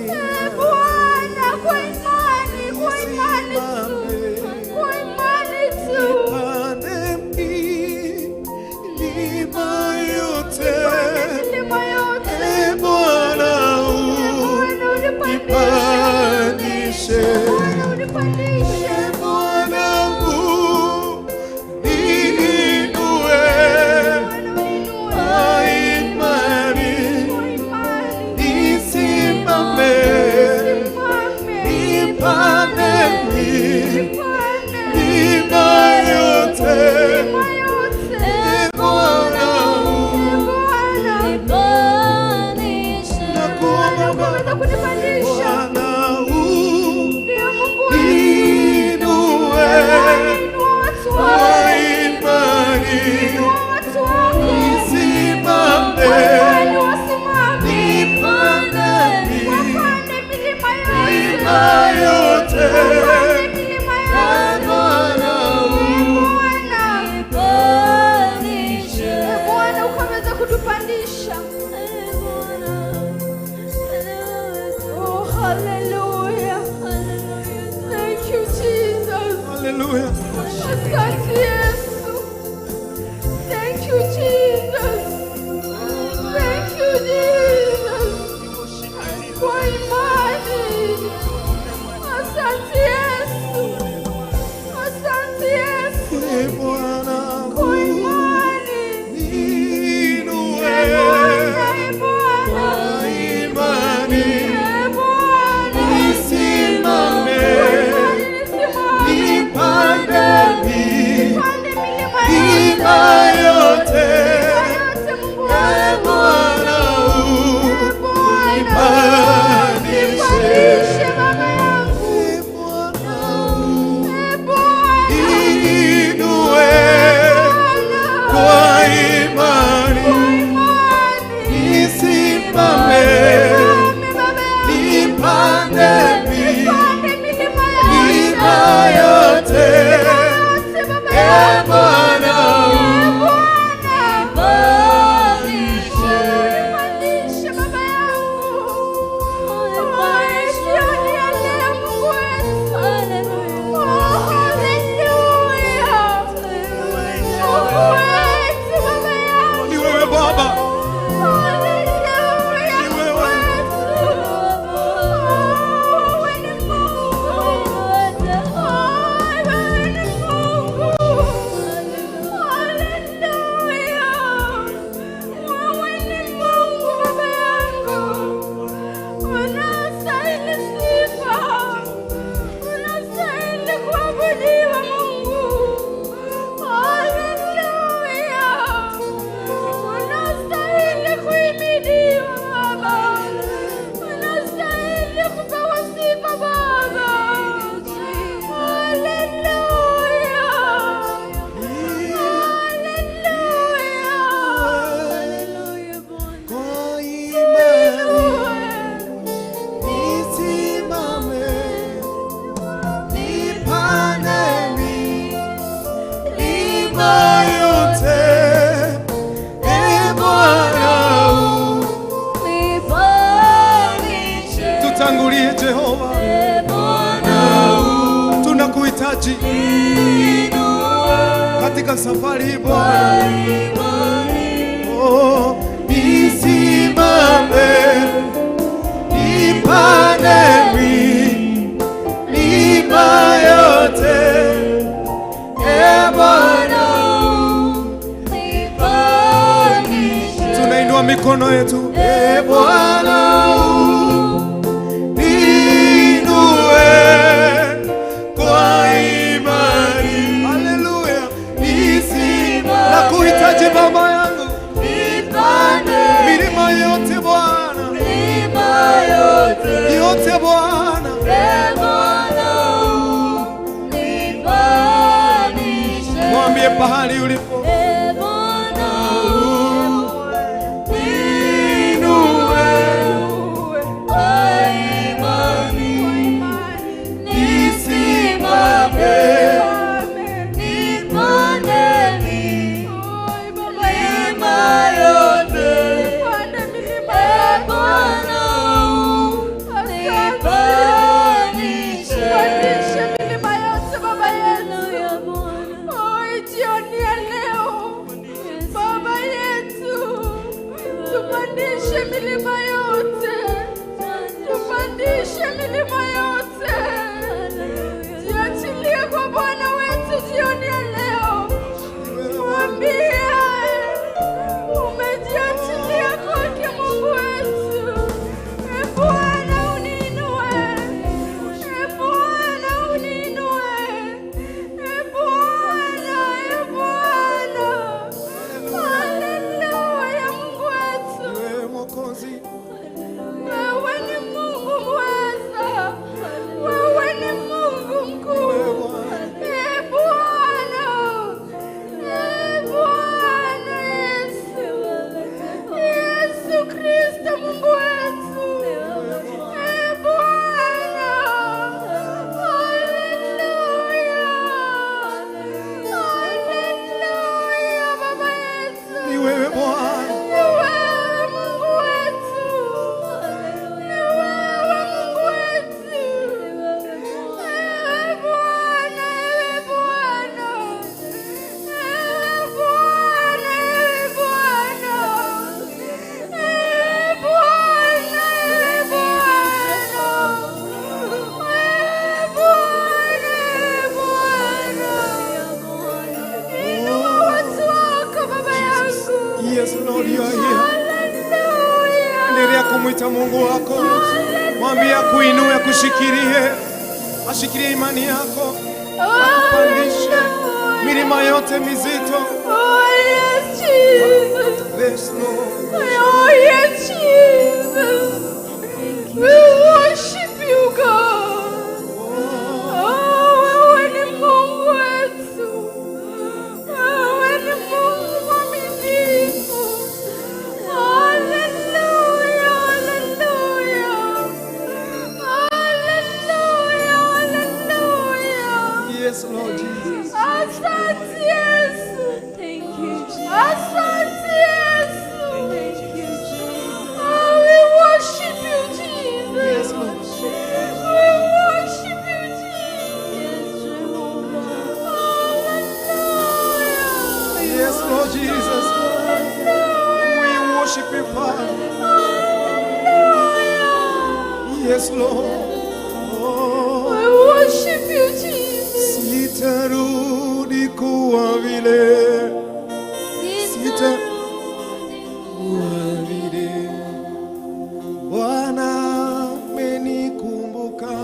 E Bwana, kwa imani, kwa imani tu, kwa imani tu. Pande milima yote. Milima yote. E Bwana, Bwana, unipandishe. unipandishe. Bwana, unipandishe. E Bwana, uniinue. Bwana, uninue. Kwa imani Kwa imani. nisimame. Simame. Nipande Nipande. milima yote. Milima yote. E Bwana, Bwana, nakuomba ukaweza kunipandisha. Bwana, Ndiyo Mungu wetu. uniinue. Inua watu Kwa wako. imani Inua watu wako. nisimame. Kwa imani wasimame. Nipande Wapande milima milima yote. yote. Wapande milima E yote. Bwana, Bwana. E Bwana, ukaweza kutupandisha. Oh, hallelujah. Thank you, Jesus. Hallelujah. Asante Yesu. Thank you, Jesus. Thank you, Jesus. Kwa imani. Asante Yesu. Asante Yesu. E Bwana, Kwa imani. uniinue. E Bwana, e Bwana. Kwa imani E Bwana. nisimame. Kwa imani nisimame. Nipande Nipande milima milima yote. yote. Yote, Mungu E wangu. Bwana, Nipandishe unipandishe. Baba yangu. E Bwana, E Bwana. uniinue. Bwana. Kwa imani Kwa imani. nisimame. Simame Baba yangu. Nipande Nipande milima milima yote. yote. Yote Baba E yangu. Bwana, E Bwana. Nipandishe Baba yangu. Oh, jioni ya leo Mungu wetu. Oh, hallelujah. Mungu wetu Baba yangu. ni wewe Baba. Hallelujah, Ni wewe. Oh, wewe ni Mungu. Oh, wewe ni Mungu. Hallelujah. Wewe ni Mungu Baba yangu. Unastahili sifa. Unastahili kuabudiwa Mungu. Hallelujah. Unastahili kuhimidiwa Baba. Unastahili kupewa sifa Baba. Hallelujah. Hallelujah. Kwa imani nisimame, nipande milima yote. E Bwana, tutangulie Jehova, tunakuhitaji. Katika safari hii Bwana, oh, nisimame nipande milima yote, e Bwana. Tunainua mikono yetu, e Bwana, niinue kwa imani. Haleluya, nakuhitaji Baba yangu, milima yote Bwana, yote Bwana, mwambie pahali ulipo, niinue nisimame Pandishe milima yote Baba yetu. Oi, jioni ya leo Baba yetu, tupandishe milima yote, tupandishe milima yote. Jiachilie kwa Bwana wetu jioni ya leo, mwambie umejiachilia kwake Mungu wetu. E Bwana uniinue, E Bwana uniinue, E Bwana, E Bwana. Haleluya, Mungu wetu. Wewe Mwokozi, Wewe ni Mungu mweza, wewe ni Mungu mkuu. E Bwana, E Bwana Yesu, Yesu Kristo Mungu wetu. E Bwana, haleluya, haleluya Baba yetu. Ni wewe Bwana, Ni wewe Mungu wetu. Ni wewe Mungu wetu. Ewe Bwana, ewe Bwana. Ewe Bwana, ewe Bwana. Ewe Bwana, ewe Bwana. Ewe Bwana, ewe Bwana. Inua watu wako Baba yangu. Yes Lord, you are here. Hallelujah. Endelea kumwita Mungu wako, mwambie akuinue, akushikilie, ashikilie imani yako, akupandishe milima yote mizito. Oh yes, Jesus. Yes Lord. Oh yes, Jesus. We worship you, God. Oh, wewe ni Mungu wetu. Wewe ni Mungu mwaminifu. Hallelujah, hallelujah. Hallelujah, hallelujah. Yes Lord Jesus. Asante Yesu. Asante Yesu. Oh, we worship you, Jesus. Yes Lord. We worship you, Jesus. Hallelujah. Yes Lord Jesus. We worship you, Father. Yes Lord. Oh. We worship you, Jesus. Sitarudi kuwa vile, sitarudi kuwa vile. Bwana amenikumbuka,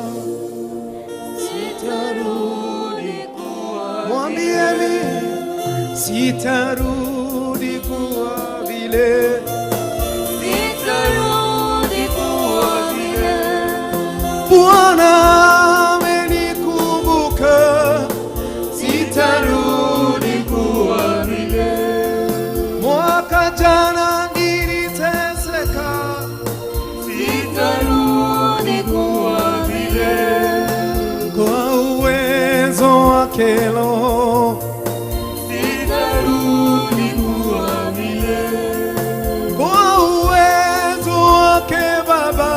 sitarudi. Mwambieni, sitarudi kuwa vile, Sitarudi kuwa vile. Bwana amenikumbuka, sitarudi kuwa vile. Mwaka jana niliteseka, Sitarudi kuwa vile. kwa uwezo wake Roho, Sitarudi kuwa vile. kwa uwezo wake Baba,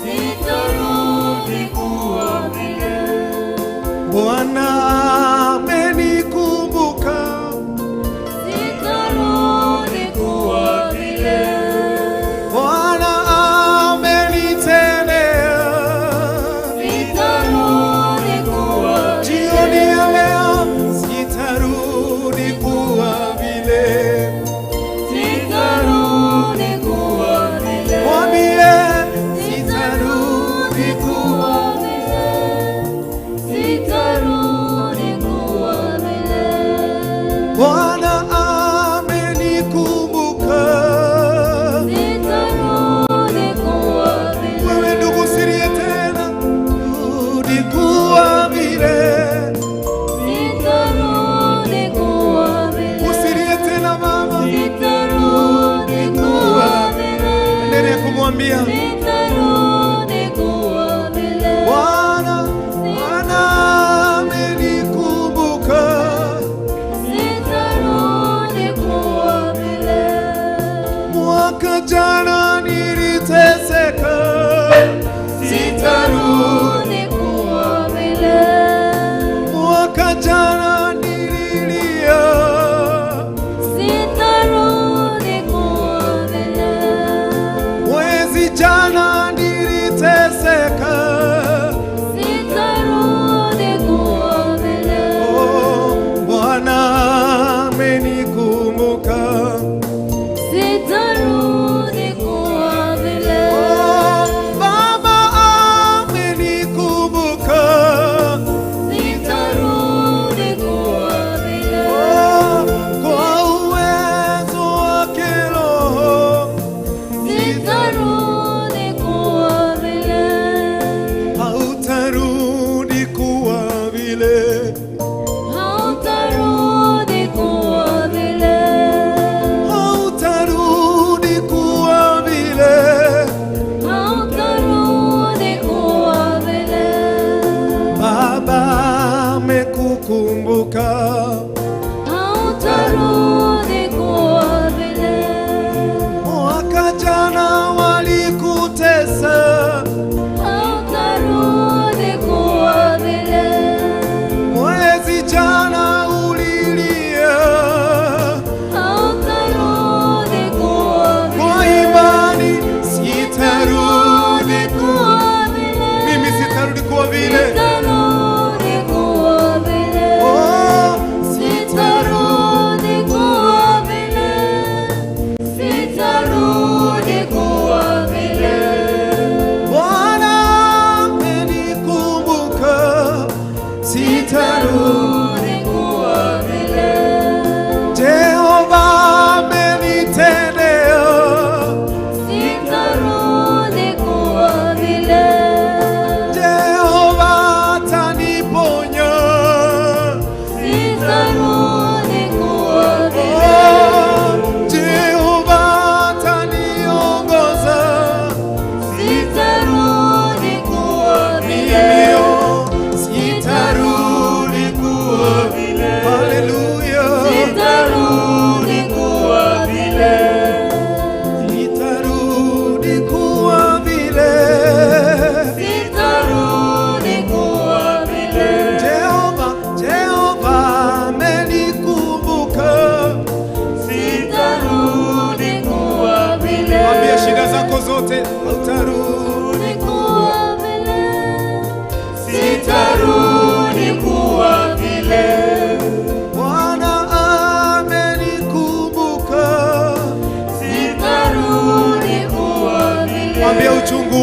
Sitarudi kuwa vile. Bwana amenikumbuka.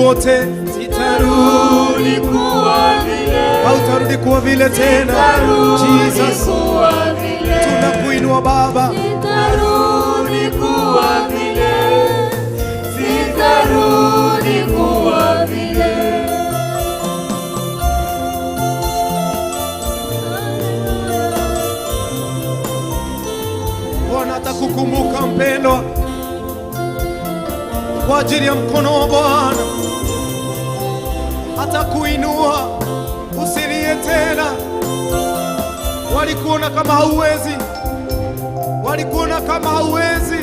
wote, Sitarudi kuwa vile. Hautarudi kuwa vile tena. Sitarudi Jesus, kuwa vile. Tunakuinua Baba. Sitarudi kuwa vile. Sitarudi kuwa vile. Bwana atakukumbuka mpendwa, kwa ajili ya mkono wa Bwana atakuinua, usilie tena. Walikuona kama hauwezi, walikuona kama hauwezi.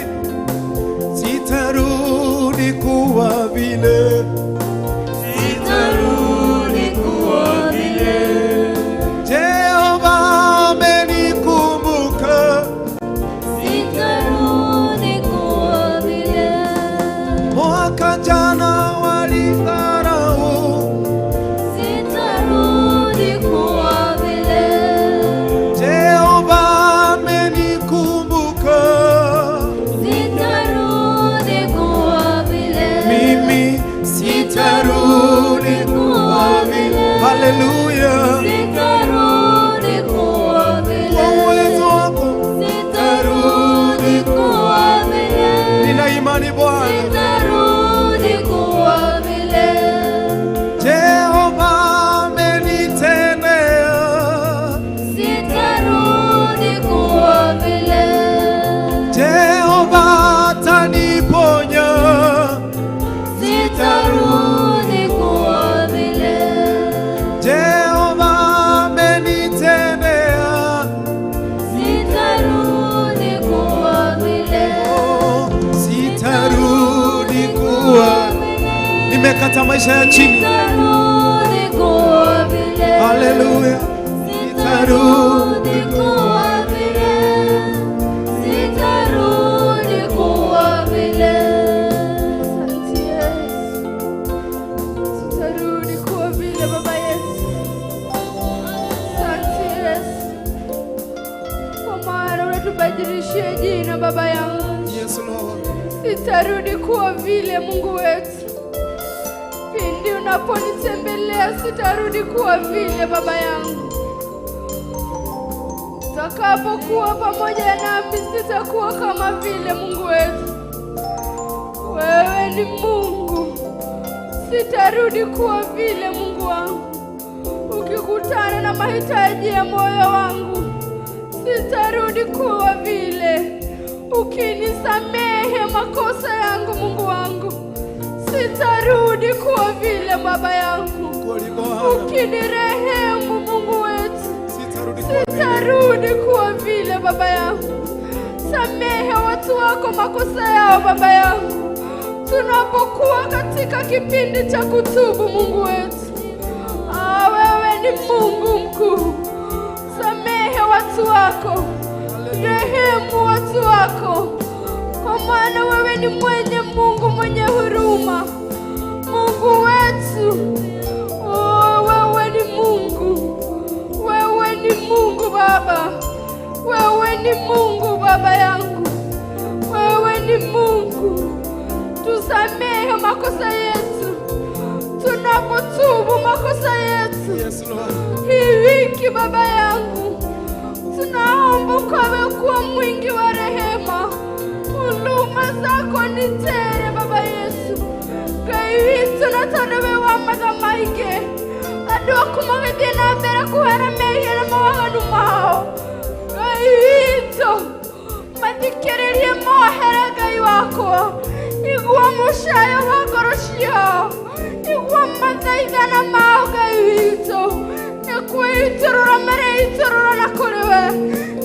Sitarudi kuwa vile. Sitarudi kuwa vile. Jehova amenikumbuka. Sitarudi kuwa vile. Mwaka jana walidharau, Sitarudi kuwa vile. Jehova amenikumbuka. Sitarudi kuwa vile. Mimi sitarudi kuwa vile. Haleluya. Sitarudi kuwa vile. Kwa uwezo wako Sitarudi kuwa vile. Nina imani Bwana. Sitarudi kuwa vile. Jehova amenitendea. Sitarudi kuwa vile. Jehova ataniponya. Sitarudi kuwa vile. Jehova amenitendea. Sitarudi kuwa vile. Oh, sitarudi kuwa. Nimekata maisha ya chini. Sitarudi kuwa vile. Haleluya. Sitarudi kuwa vile. Sitarudi kuwa vile. Asante Yesu. Tutarudi kuwa vile, Baba yetu. Asante Yesu. Kwa maana unatubadilishia jina, Baba yangu. Yes, Lord. Sitarudi kuwa vile, Mungu wetu. Pindi unaponitembelea sitarudi kuwa vile, Baba yangu. Utakapokuwa pamoja nami sitakuwa kama vile, Mungu wetu. Wewe ni Mungu. Sitarudi kuwa vile, Mungu wangu. Ukikutana na mahitaji ya moyo wangu, sitarudi kuwa vile. Ukinisamehe makosa yangu, Mungu wangu, sitarudi kuwa vile, Baba yangu. Kweli Bwana. Ukinirehemu, Mungu wetu, Sitarudi kuwa vile. Sitarudi kuwa vile, Baba yangu. Samehe watu wako makosa yao, Baba yangu, tunapokuwa katika kipindi cha kutubu, Mungu wetu. Ah, wewe ni Mungu mkuu. Samehe watu wako, rehemu watu wako, kwa maana wewe ni mwenye Mungu mwenye huruma, Mungu wetu. Oh, wewe ni Mungu, wewe ni Mungu Baba, wewe ni Mungu Baba yangu, wewe ni Mungu. Tusamehe makosa yetu tunapotubu makosa yetu. Yes, Lord. Hii wiki, Baba yangu, tunaomba ukawe kuwa mwingi wa rehema, huruma zako ni tele, Baba Yesu. Ngai witũ na tondũ wĩ wa matha maingĩ, andũ aku magĩthiĩ na mbere kũhera mehia na mawaganu mao, Ngai witũ, mathikĩrĩrie mohere. Ngai wakwa, igua mũcayo wa ngoro ciao, igua mathaithana mao. Ngai witũ, nĩ kwĩitũrũra mareitũrũra na kũrĩ we,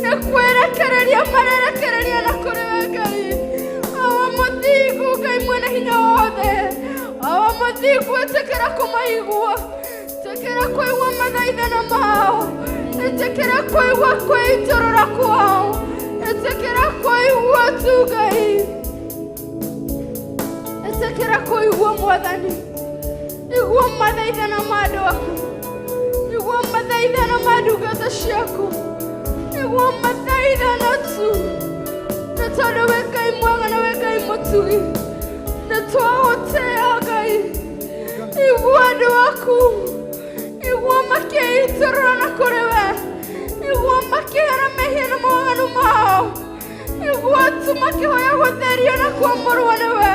nĩ kwĩrekereria marerekereria na kũrĩ we. Ngai awa mũthingu, Ngai mwene hinya wothe, awa mũthingu, ĩtĩkĩra kũmaigua, ĩtĩkĩra kũigua mathaithana mao, ĩtĩkĩra kũigua kwĩitũrũra kwao, ĩtĩkĩra kũigua tu. Ngai, ĩtĩkĩra kũigua. Mwathani, igua mathaithana ma andũ aku, igua mathaithana ma ndungata ciaku, igua mathaithana tu, nĩ tondũ wĩ Ngai mwega na wĩ Ngai mũtugi. Nĩ twagũtĩa, Ngai. Igua andũ aku, igua makĩitũrũra na kũrĩ we, igua makĩhera mehia na mawaganu mao, igua tu makĩhoya gũtherio na kwamũrwo nĩwe,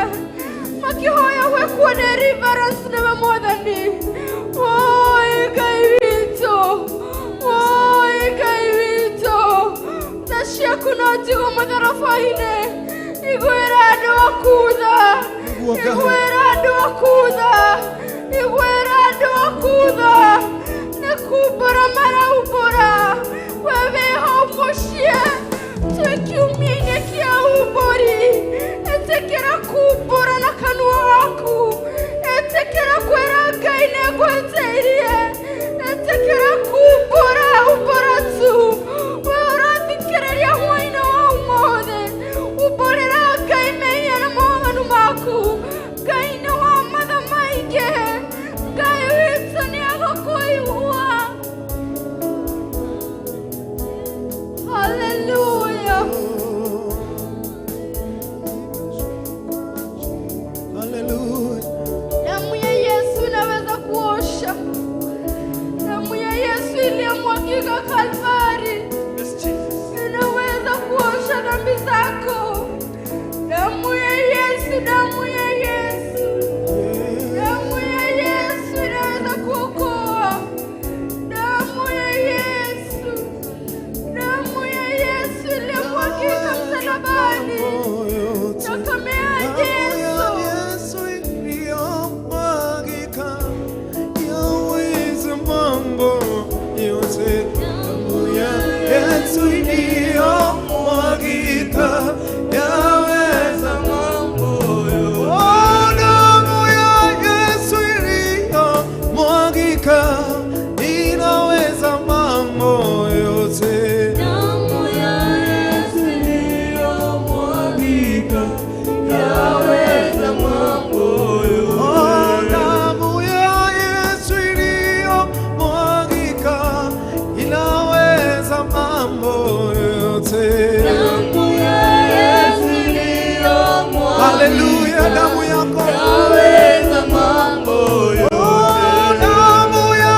makĩhoya gwĩkwo deliverance nĩwe Mwathani. Woi Ngai witũ, woi Ngai witũ, tha ciaku no njigũ mũtharaba-inĩ. Iguĩra andũ aku tha, Nĩguo Ngai. Iguĩra andũ aku tha, iguĩra andũ aku tha. Nĩ kumbũra maraumbũra, we wĩho mũciĩ, twĩ kiumia-inĩ kĩa umbũri. Ĩtĩkĩra kumbũra na kanua gaku, ĩtĩkĩra kwĩra Ngai nĩ ngwĩtĩirie, ĩtĩkĩra kumbũra, umbũra tu. We ũrathikĩrĩria hwaĩ-inĩ wa ũmũthĩ, umbũrĩra Ngai mehia na mawaganu maku. Ngai nĩ wa matha maingĩ, Ngai witũ nĩ egũkũigua. Hallelujah. Hallelujah. Damu ya Yesu inaweza kuosha. Damu ya Yesu iliyomwagika Kalvari inaweza kuosha dhambi zako. Damu ya Yesu, damu ya Yesu, damu ya Yesu inaweza kuokoa. Damu ya Yesu, damu ya Yesu iliyomwagika msalabani. Takamea Yesu. Yesu iliyomwagika yaweza mambo yote. Damu ya Yesu iliyomwagika yaweza mambo yote. Oh, damu ya Yesu iliyomwagika inaweza mambo yote. Damu ya Yesu Iliyomwagika yaweza mambo Oh, damu ya Yesu iliyomwagika inaweza mambo yote. Damu ya Yesu iliyomwagika Haleluya, damu yako. yaweza mambo Oh, damu ya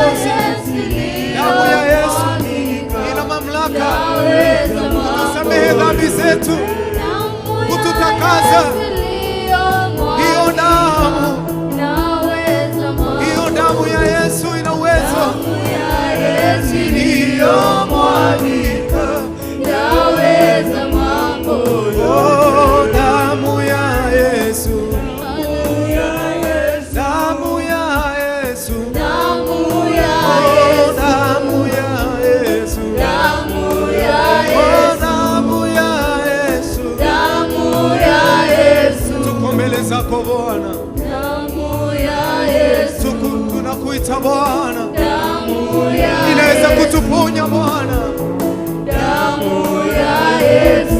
Mwokozi. Damu ya Yesu ina mamlaka kutusamehe dhambi zetu, kututakasa. Hiyo damu, hiyo damu ya Yesu ina uwezo iliyomwagika. Oh, damu ya Yesu, damu ya Yesu, oh, damu ya Yesu, oh, damu ya Yesu. Tuko mbele zako Bwana, tunakuita Bwana, inaweza kutuponya Bwana,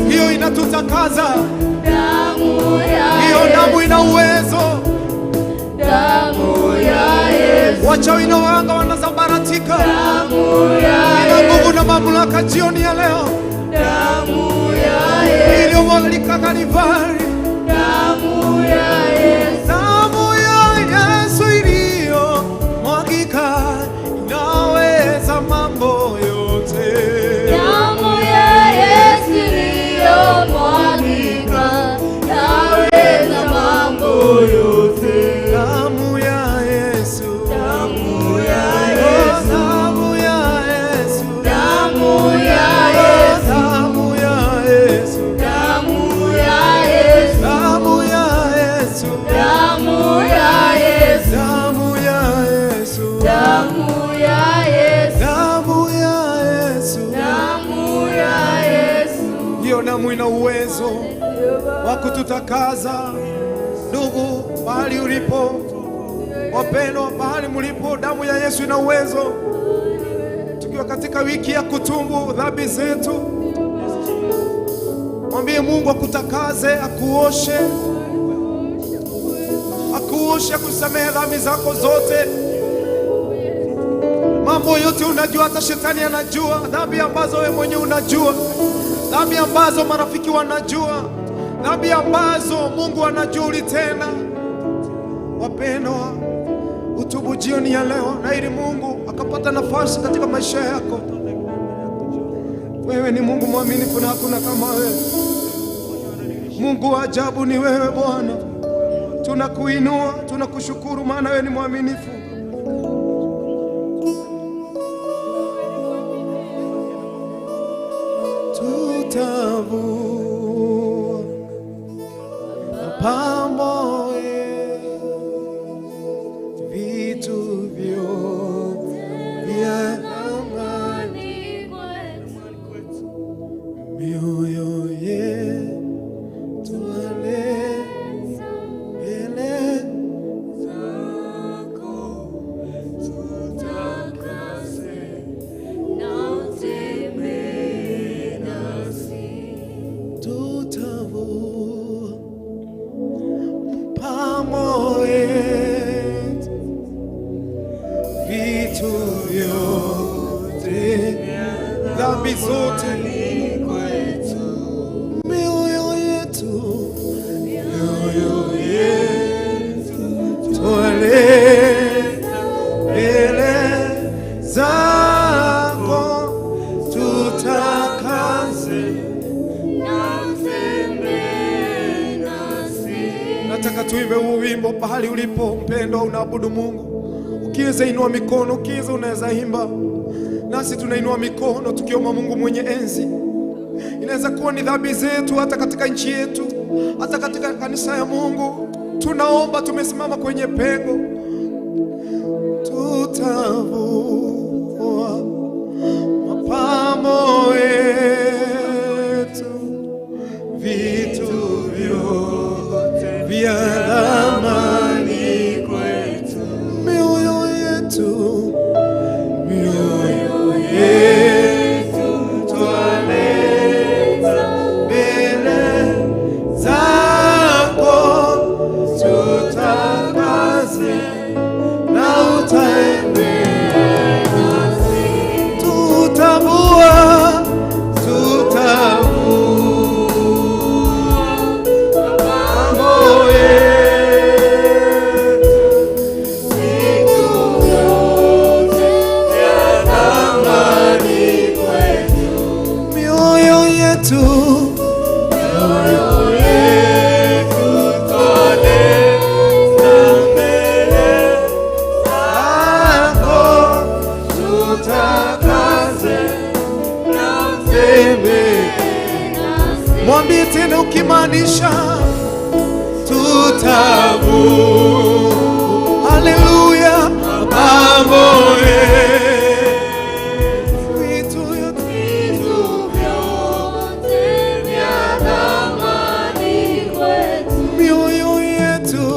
hiyo inatutakaza, hiyo damu ina uwezo. Wachawi na waganga wanasambaratika. Ina nguvu na mamlaka jioni ya leo iliyomwagika Kalvari. Damu ya Yesu iliyomwagika inaweza mambo yote. Damu ya Yesu iliyomwagika yaweza mambo yote. Damu ya Yesu, Damu ya oh, Yesu, damu ya Yesu, damu ya oh, Yesu, damu ya Yesu, damu ya Yesu, damu ya Yesu, damu ya Yesu, damu ya Yesu, damu ya Yesu, damu ya Yesu. Damu ya Yesu. Hiyo damu ina uwezo wa kututakaza. Ndugu, mahali ulipo, wapendwa, mahali mlipo, damu ya Yesu ina uwezo. Tukiwa katika wiki ya kutubu dhambi zetu, mwambie Mungu akutakaze, akuoshe, akuoshe, akusamehe dhambi zako zote. Mambo yote unajua, hata shetani anajua dhambi ambazo wewe mwenyewe unajua, dhambi ambazo marafiki wanajua, dhambi ambazo Mungu anajua ulitenda. Wapendwa, utubu jioni ya leo, na ili Mungu akapata nafasi katika maisha yako. Wewe ni Mungu mwaminifu na hakuna kama wewe. Mungu wa ajabu ni wewe Bwana. Tunakuinua, tunakushukuru maana wewe ni mwaminifu. Tutavua mapambo yetu, vitu vyote vya thamani, mioyo yetu ale mbele Zako tutakase na utembee nasi. Tutavua mapambo yetu, vitu vyote, dhambi zote, mioyo yetu, mioyo yetu twaleta mbele zako, tutakase. Na utembee nasi. Nataka tuimbe huu wimbo pahali ulipo mpendwa, unaabudu Mungu. Ukiweza inua mikono, ukiweza unaweza imba nasi. Tunainua mikono tukiomba Mungu mwenye enzi. Inaweza kuwa ni dhambi zetu, hata katika nchi yetu, hata katika kanisa ya Mungu. Tunaomba, tumesimama kwenye pengo, tutavua mapambo yetu, vitu vyote vya thamani Kwetu. Mioyo yetu, mioyo yetu twaleta mbele zako, tutakase na utembee. Mwambie tena ukimaanisha tutavua, haleluya, mapambo yetu, vitu vyote vya thamani kwetu, mioyo yetu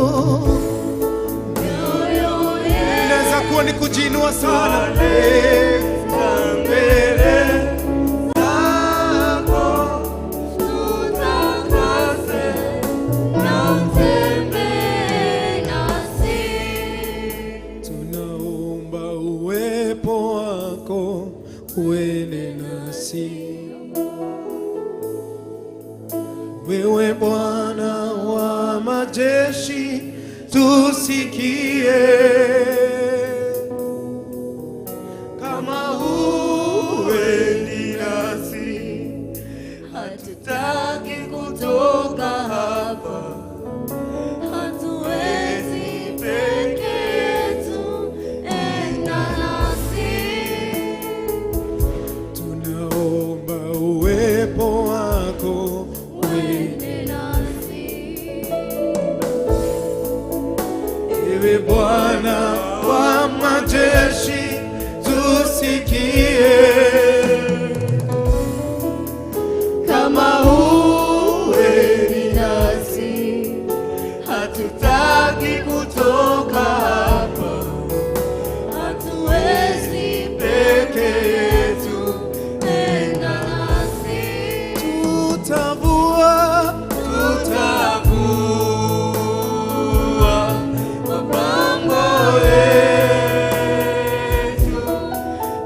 mioyo yetu inaweza kuwa ni kujiinua sana mbele zako, tutakase na utembee nasi. Tunaomba uwepo wako uende nasi, wewe Bwana wa majeshi, tusikie kama huendi nasi, Hatutaki kutoka hapa, hatuwezi peke yetu, enda nasi. Tunaomba uwepo wako uende Uende nasi. Ewe Bwana wa majeshi, tusikie Kama huendi nasi, hatutaki kutoka hapa, hatuwezi peke yetu, enda nasi. Tutavua, Tutavua mapambo yetu,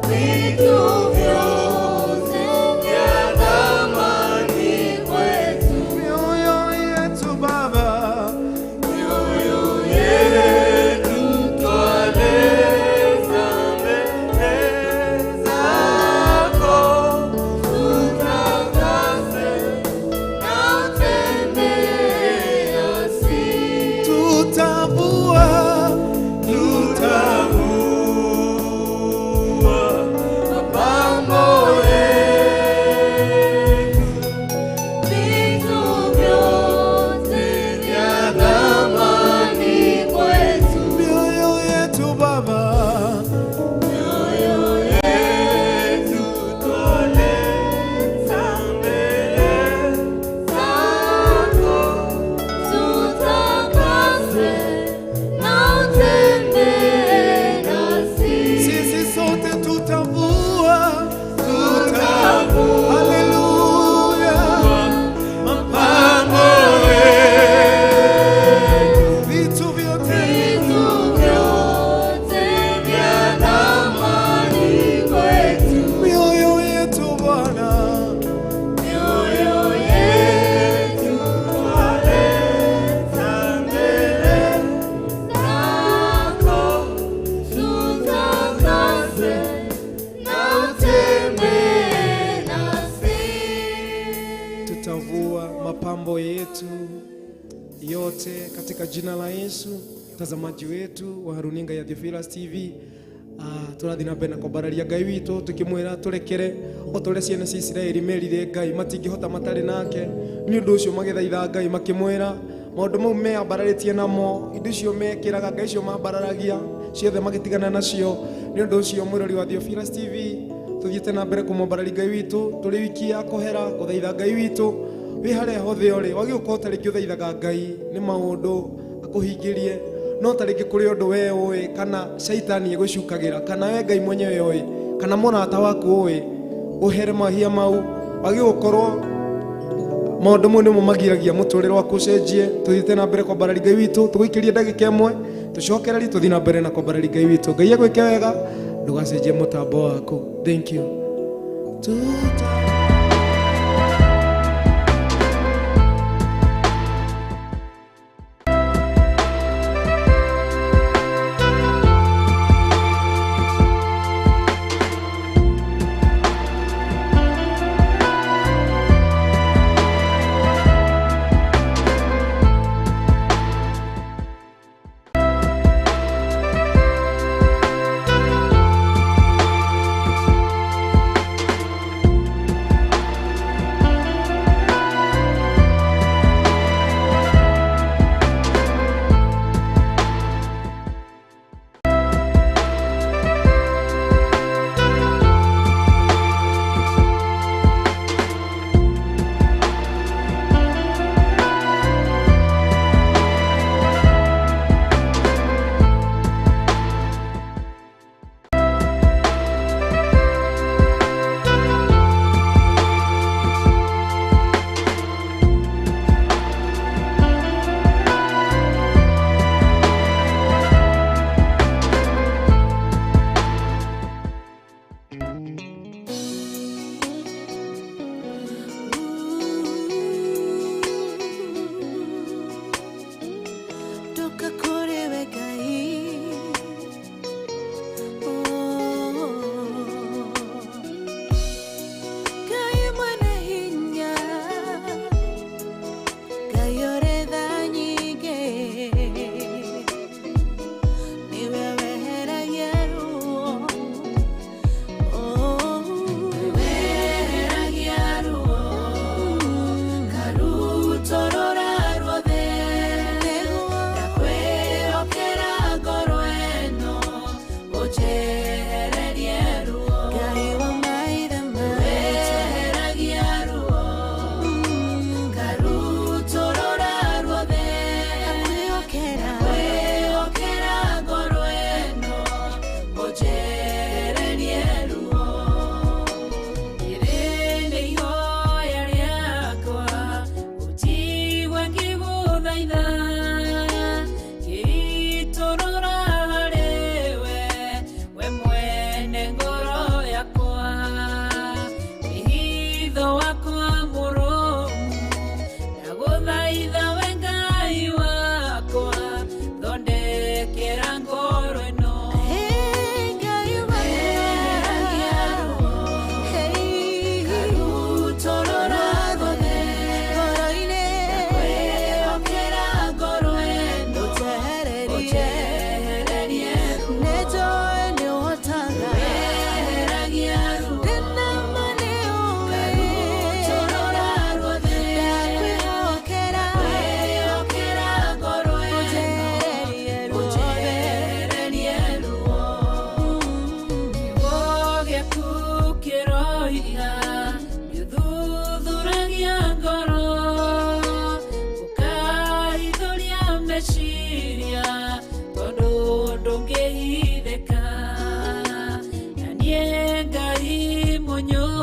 vitu vyote vya thamani kwetu, mioyo yetu Baba, mioyo yetu twaleta mbele zako, tutakase na utembee nasi. Tutavua, Tutavua mapambo yetu, vitu vyote vya thamani kwetu, mioyo yetu Baba, mioyo yetu twaleta mbele zako, tutakase na utembee nasi. Sisi sote tutavua, tutavua, haleluya, mapambo yetu, vitu vyote, Vitu vyote vya thamani kwetu, mioyo yetu Bwana, mioyo yetu twaleta mbele zako, tutakase na utembee nasi. Tutavua mapambo yetu yote katika jina la Yesu. Mtazamaji wetu wa runinga ya Theophilus TV, tũrathiĩ na mbere na kwambararia Ngai witũ tũkĩmwĩra tũrekere o ta ũrĩa ciana cia Isiraeli merire Ngai matingĩhota matarĩ nake. Nĩ ũndũ ũcio magĩthaitha Ngai makĩmwĩra maũndũ mau meambararĩtie namo, indo icio mekĩraga, ngai icio mambararagia ciothe magĩtigana nacio. Nĩ ũndũ ũcio mwĩrori wa Theophilus TV, tũthiĩte na mbere kũmwambararia Ngai witũ tũrĩ wiki ya kũhera kũthaitha Ngai witũ. Wĩ harĩa hothe ũrĩ wagĩ gũkorwo ta rĩngĩ ũthaithaga Ngai nĩ maũndũ akũhingĩrie, no ta rĩngĩ kũrĩ ũndũ we ũĩ kana caitani ĩgũcukagĩra, kana we Ngai mwenyewe ũĩ, kana mũrata waku ũĩ, ũhere mahia mau. Wagĩ gũkorwo maũndũ mau nĩmo magiragia mũtũrĩre waku ũcenjie. Tũthiĩte na mbere kwambararia Ngai witũ, tũgũikĩrie ndagĩka ĩmwe tũcokererie tũthiĩ na mbere na kwambararia Ngai witũ. Ngai agwĩke wega, ndũgacenjie mũtambo waku. Thank you. Tuta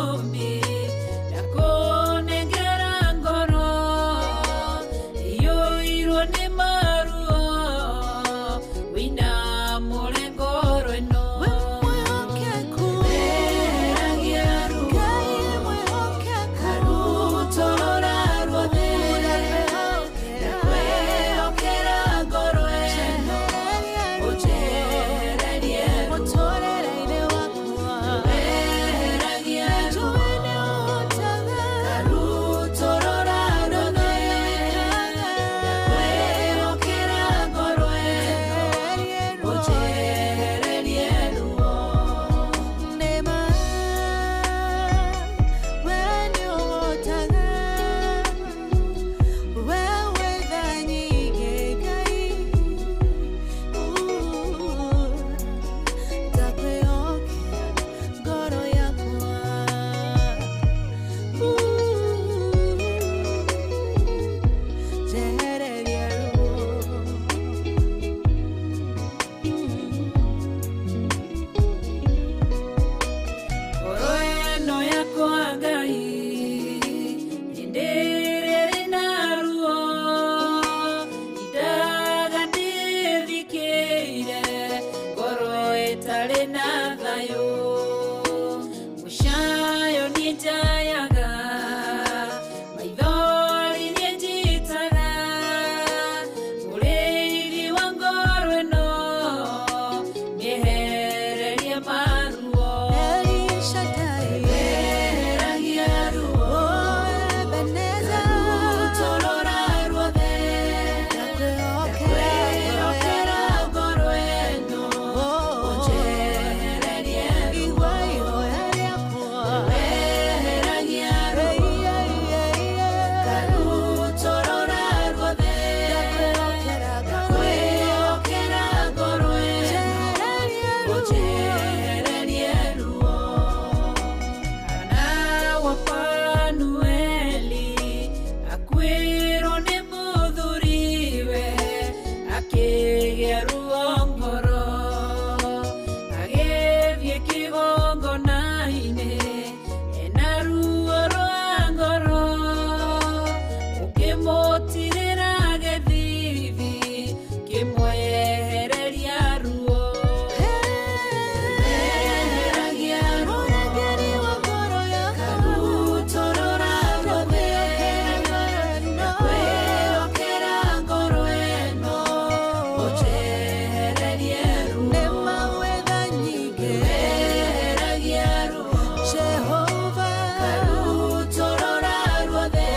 Mũmbi ndakũnengera ngoro iyũirwo nĩ maruo wĩna mũrengoro ĩno Weheragia ruo Karutorora ruothe Ndakwĩhokera ngoro ĩno ũnjehererie ruo Weheragia ruo Karutorora ruothe Ndakwĩhokera ngoro ĩno ũnjehererie ruo. Ngoro ĩno yakwa Ngai hĩndĩ ĩrĩa ĩna ruo indaga ndĩthikĩire ngoro ĩtarĩ na thayũ mũcayo niĩ njayaga maithori niĩ njitaga mũrĩithi wa ngoro ĩno mĩehererie maruo. Weheragia ruo Karutorora ruothe Ndakwĩhokera ngoro ĩno ũnjehererie ruo. Weheragia ruo Karutorora ruothe Ndakwĩhokera ngoro ĩno ũnjehererie ruo. Hana wa Fanueli akuĩrwo nĩ mũthuriwe akĩgĩa ruo ngoro agĩthiĩ kĩgongona-inĩ ena ruo rwa ngoro ũkĩmũtirĩra gĩthithi kĩmwehereria ruo. Weheragia ruo Karutorora ruothe Ndakwĩhokera ngoro ĩno ũnjehererie ruo. Weheragia ruo Karutorora ruothe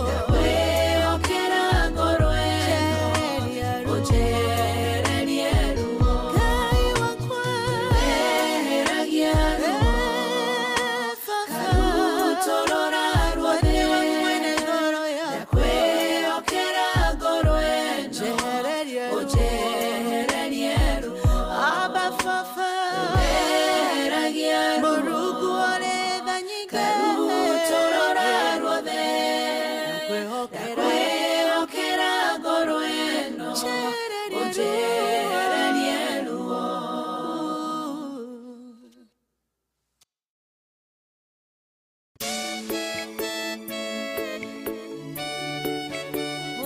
Ndakwĩhokera ngoro ĩno ũnjehererie ruo. Weheragia ruo Karutorora ruothe Ndakwĩhokera ngoro ĩno ũnjehererie ruo. Weheragia ruo Karutorora ruothe Ndakwĩhokera ngoro ĩno ũnjehererie ruo.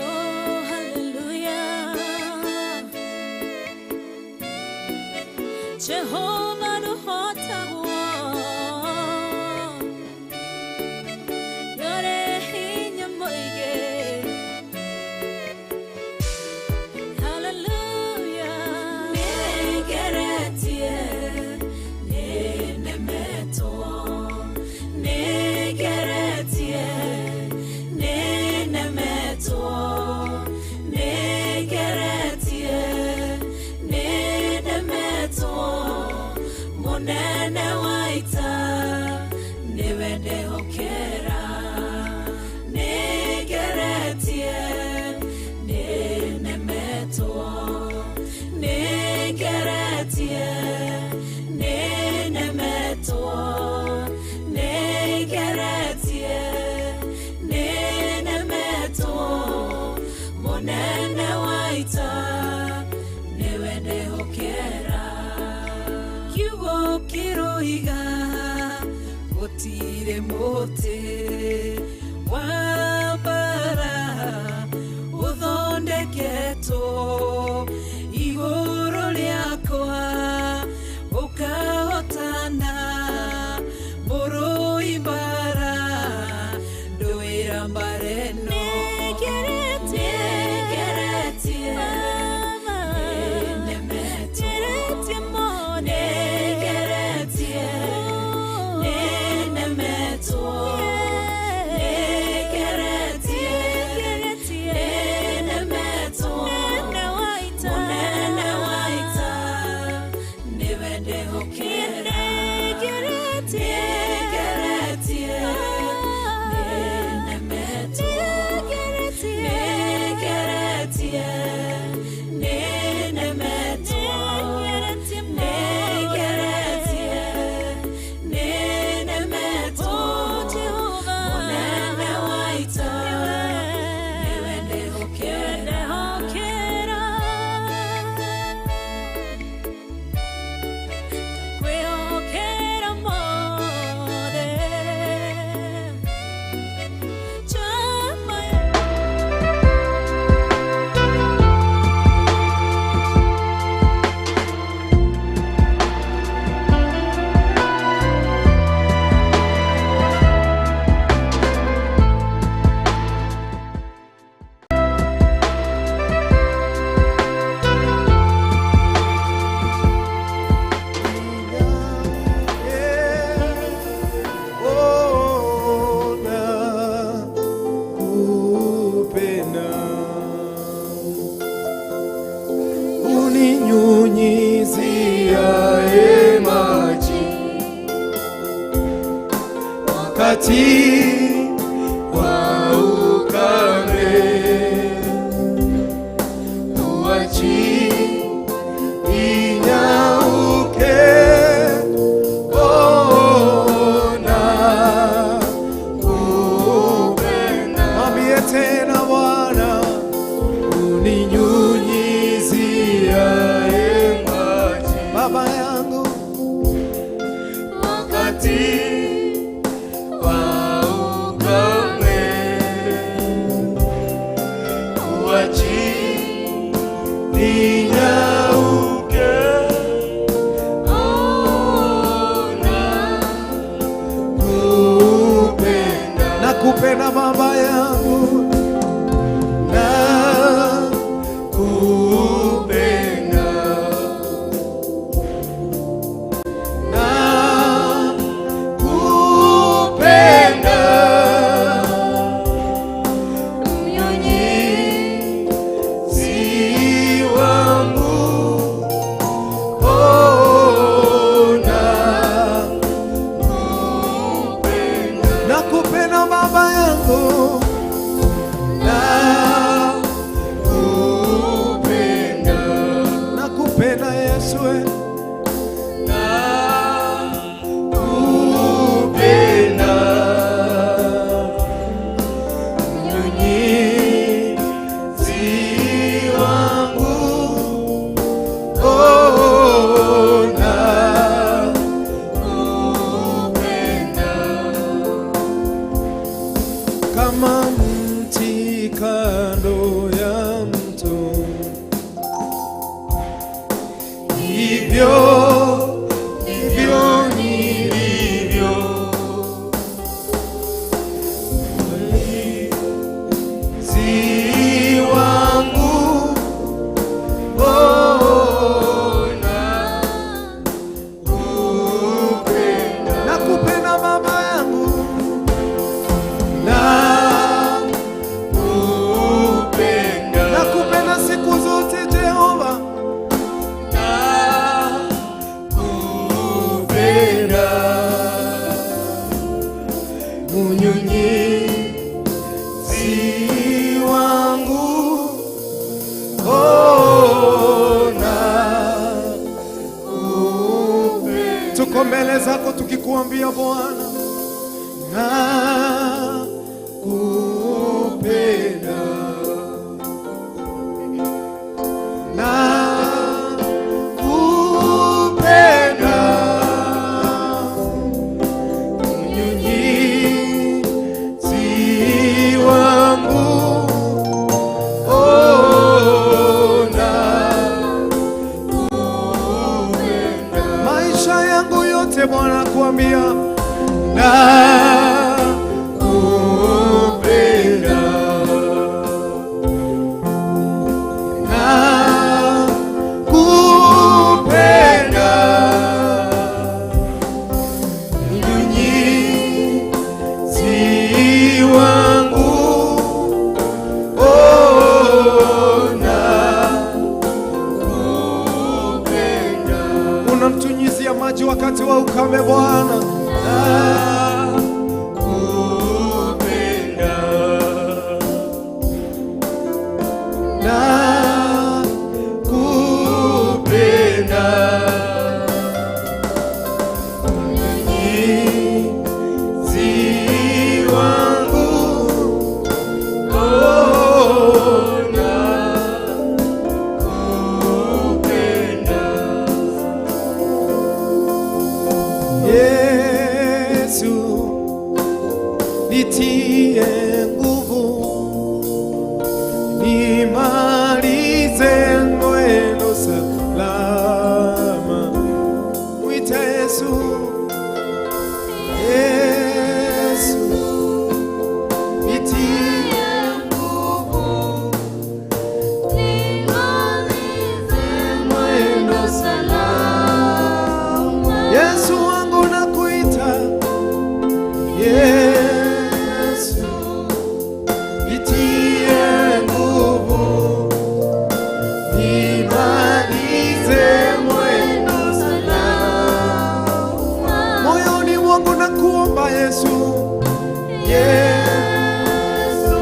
Oh, hallelujah. Jehovah nũhotagwo. Nĩũrĩ hinya mũingĩ. Hallelujah. Nĩngeretie, nĩnemetwo. Nĩngeretie, nĩnemetwo. Nĩngeretie, nĩnemetwo. Mũnene wa ita nĩwe ndehokera. Nĩngeretie, nĩnemetwo. Nĩngeretie, nĩnemetwo. Nĩngeretie, nĩnemetwo. Mũnene wa ita nĩwe ndehokera. Kiugo kĩroiga Gũtirĩ mũtĩ wa mbara ũthondeketwo igũrũ rĩakwa ũkahotana mũrũi mbara ndũĩra mbara ĩno. Nĩngeretie, nĩnemetwo, nĩngeretie, nĩnemetwo, nĩngeretie, nĩnemetwo. Mũnene wa ita nĩwe ndĩhokera. Nĩngeretie, nĩnemetwo, nĩngeretie, nĩnemetwo, nĩngeretie, nĩnemetwo. Mũnene wa ita nĩwe ndĩhokera. Kwĩhokera mothe. Chama. Ona kupenda uninyunyiziaye maji wakati wa ukame, huachi inyauke. Ona kupenda. Mwambie tena Bwana, uninyunyiziaye maji, Baba yangu, wakati wa ukame, huachi ninyauke. Ona kupenda. Nakupenda Baba yangu, Nakupenda, nakupenda, mnyunyizi wangu, ona kupenda. Nakupenda Baba yangu, Nakupenda, nakupenda Yesu, nakupenda, mnyunyizi wangu, ona kupenda. Kama mti kando ya mto, Hivyo ndivyo nilivyo, mlinzi wangu, ona kupenda. Nakupenda Baba yangu, Nakupenda, nakupenda siku zote Jehova, nakupenda, mnyunyizi wangu, ona kupenda. Tuko mbele zako tukikuambia Bwana, nakupenda, nakupenda. Wote Bwana kuambia nakupenda, nakupenda, mnyunyizi wangu, oh, nakupenda. Unamtunyizia maji wakati wa ukame Bwana, nakupenda, nakupenda, mnyunyizi wangu, oh, nakupenda. Yesu, nitie nguvu, nimalize mwendo salama. Mwite Yesu, Yesu, nitie nguvu, mwendo salama. Yesu wangu nakuita, Yesu, nitie nguvu, nimalize mwendo salama. Moyoni mwangu nakuomba Yesu, Yesu,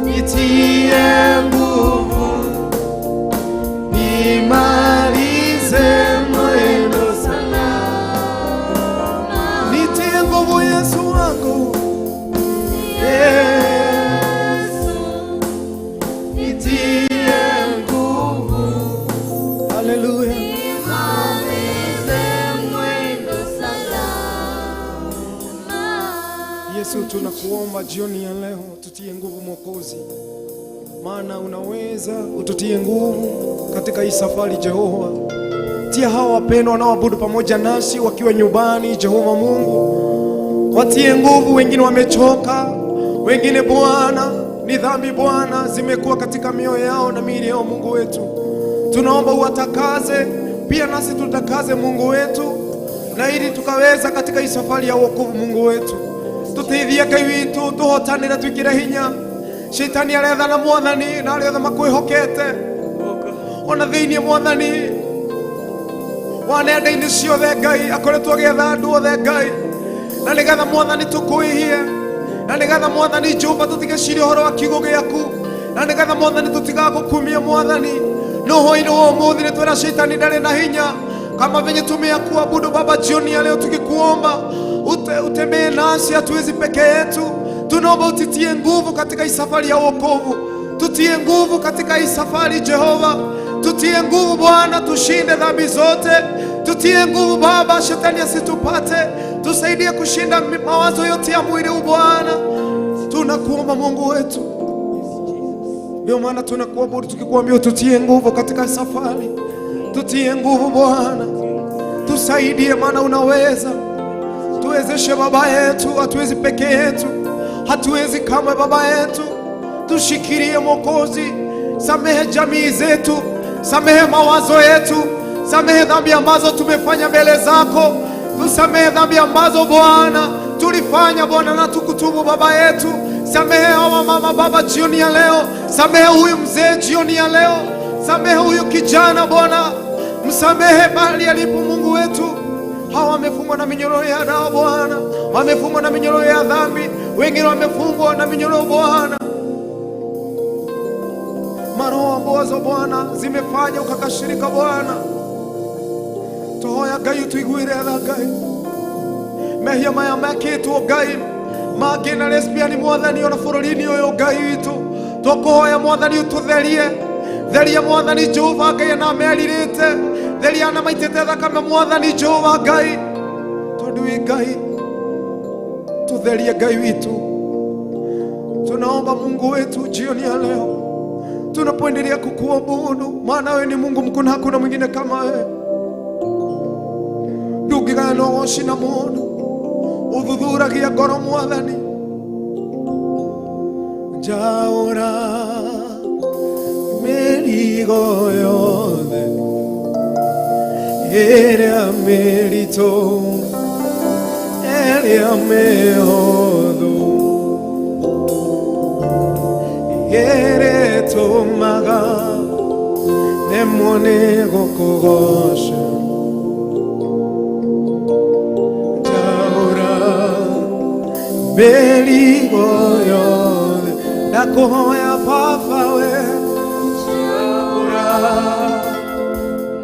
nitie nguvu, nimalize mwendo salama. Nitie nguvu Yesu wangu, Yesu, nitie nguvu. Haleluya. Nimalize mwendo salama. Yesu, tunakuomba jioni ya leo tutie nguvu Mwokozi, maana unaweza ututie nguvu katika hii safari Jehova. Tia hawa wapendwa wanaoabudu pamoja nasi wakiwa nyumbani, Jehova Mungu, watie nguvu. Wengine wamechoka, wengine Bwana ni dhambi Bwana zimekuwa katika mioyo yao na miili yao. Mungu wetu, tunaomba uwatakaze pia nasi tutakaze Mungu wetu, na ili tukaweza katika hii safari ya wokovu Mungu wetu tuteithie Ngai witũ tũhotanĩre twĩkĩre hinya Shaitani arethana Mwathani na arĩa othe makwĩhokete ona thĩinĩ Mwathani wa nenda-inĩ ciothe Ngai akoretwo agĩetha andũ othe Ngai, na nĩgetha Mwathani tũkwĩhie, na nĩgetha Mwathani Jehova tũtigecirie ũhoro wa kiugo gĩaku, na nĩgetha Mwathani tũtigagũkumia Mwathani. No hwaĩ-inĩ wa ũmũthĩ nĩ twĩra Shaitani ndarĩ na hinya kama venye tumekuabudu Baba jioni ya leo tukikuomba utembee nasi, hatuwezi peke yetu. Tunaomba utitie nguvu katika hii safari ya wokovu, tutie nguvu katika hii safari Jehova, tutie nguvu Bwana, tushinde dhambi zote, tutie nguvu Baba, shetani asitupate, tusaidie kushinda mawazo yote ya mwili huu Bwana. Tunakuomba Mungu wetu, ndio maana tunakuabudu tukikuambia tutie nguvu katika safari, tutie nguvu Bwana, tusaidie, maana unaweza. Tuwezeshe Baba yetu, hatuwezi peke yetu, hatuwezi kamwe Baba yetu. Tushikilie Mwokozi, samehe jamii zetu, samehe mawazo yetu, samehe dhambi ambazo tumefanya mbele zako, tusamehe dhambi ambazo Bwana tulifanya Bwana na tukutubu Baba yetu. Samehe hawa mama Baba jioni ya leo, samehe huyu mzee jioni ya leo, samehe huyu kijana Bwana, msamehe mahali alipo Mungu wetu. Hawa wamefungwa na minyororo ya dawa Bwana, wamefungwa na minyororo ya dhambi, wengine wamefungwa na minyororo Bwana, maroho ambazo Bwana zimefanya ukakashirika Bwana. Tohoya Ngai utuiguire tha Ngai, mehia maya mekĩtwo Ngai mangĩ na lesbian Mwathani ona bũrũri-inĩ ũyũ Ngai witũ, tũkũhoya Mwathani ũtũtherie, theria Mwathani Jehova Ngai na merirĩte, theria na maitĩte thakame Mwathani Jehova Ngai, tondũ wĩ Ngai, tutherie Ngai witũ. Tunaomba Mungu wetu jioni ya leo tunapoendelea kukuabudu, maana wewe ni Mungu mkuu na hakuna mwingine kama wewe. Ndũngĩgayana ũgoci na mũndũ, ũthuthuragia ngoro Mwathani. Njaũra mĩrigo yothe ĩrĩa mĩritũ, ĩrĩa mĩhũthũ, ĩrĩa ĩtũmaga nemwo nĩ gũkũgoca. Njaũra mĩrigo yothe, ndakũhoya Baba we, njaũra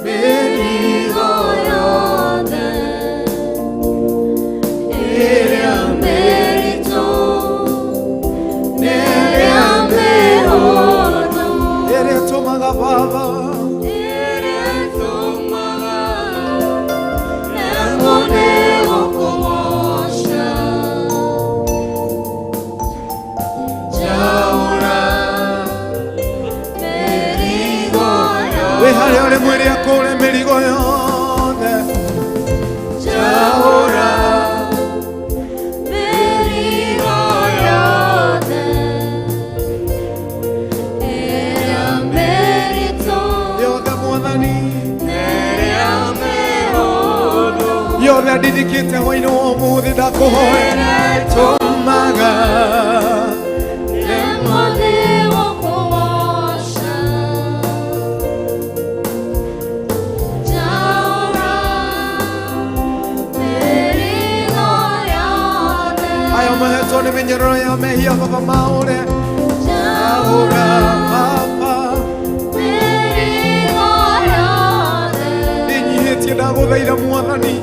mĩrigo yothe ĩrĩa mĩritũ, ĩrĩa mĩhũthũ, ĩrĩa ĩtũmaga Baba wĩ harĩa ũrĩ mwĩrĩ akũre mĩrigo yothe. Njaũra yothe Mwathani, yothe ndindikĩte hwainĩ wa ũmũthĩ, ndakũhoya tũmaga aya mahetwo nĩ mĩnyororo ya mehia Baba maũre. Njaũra Baba, ndĩnyihĩtie, ndagũthaitha Mwathani.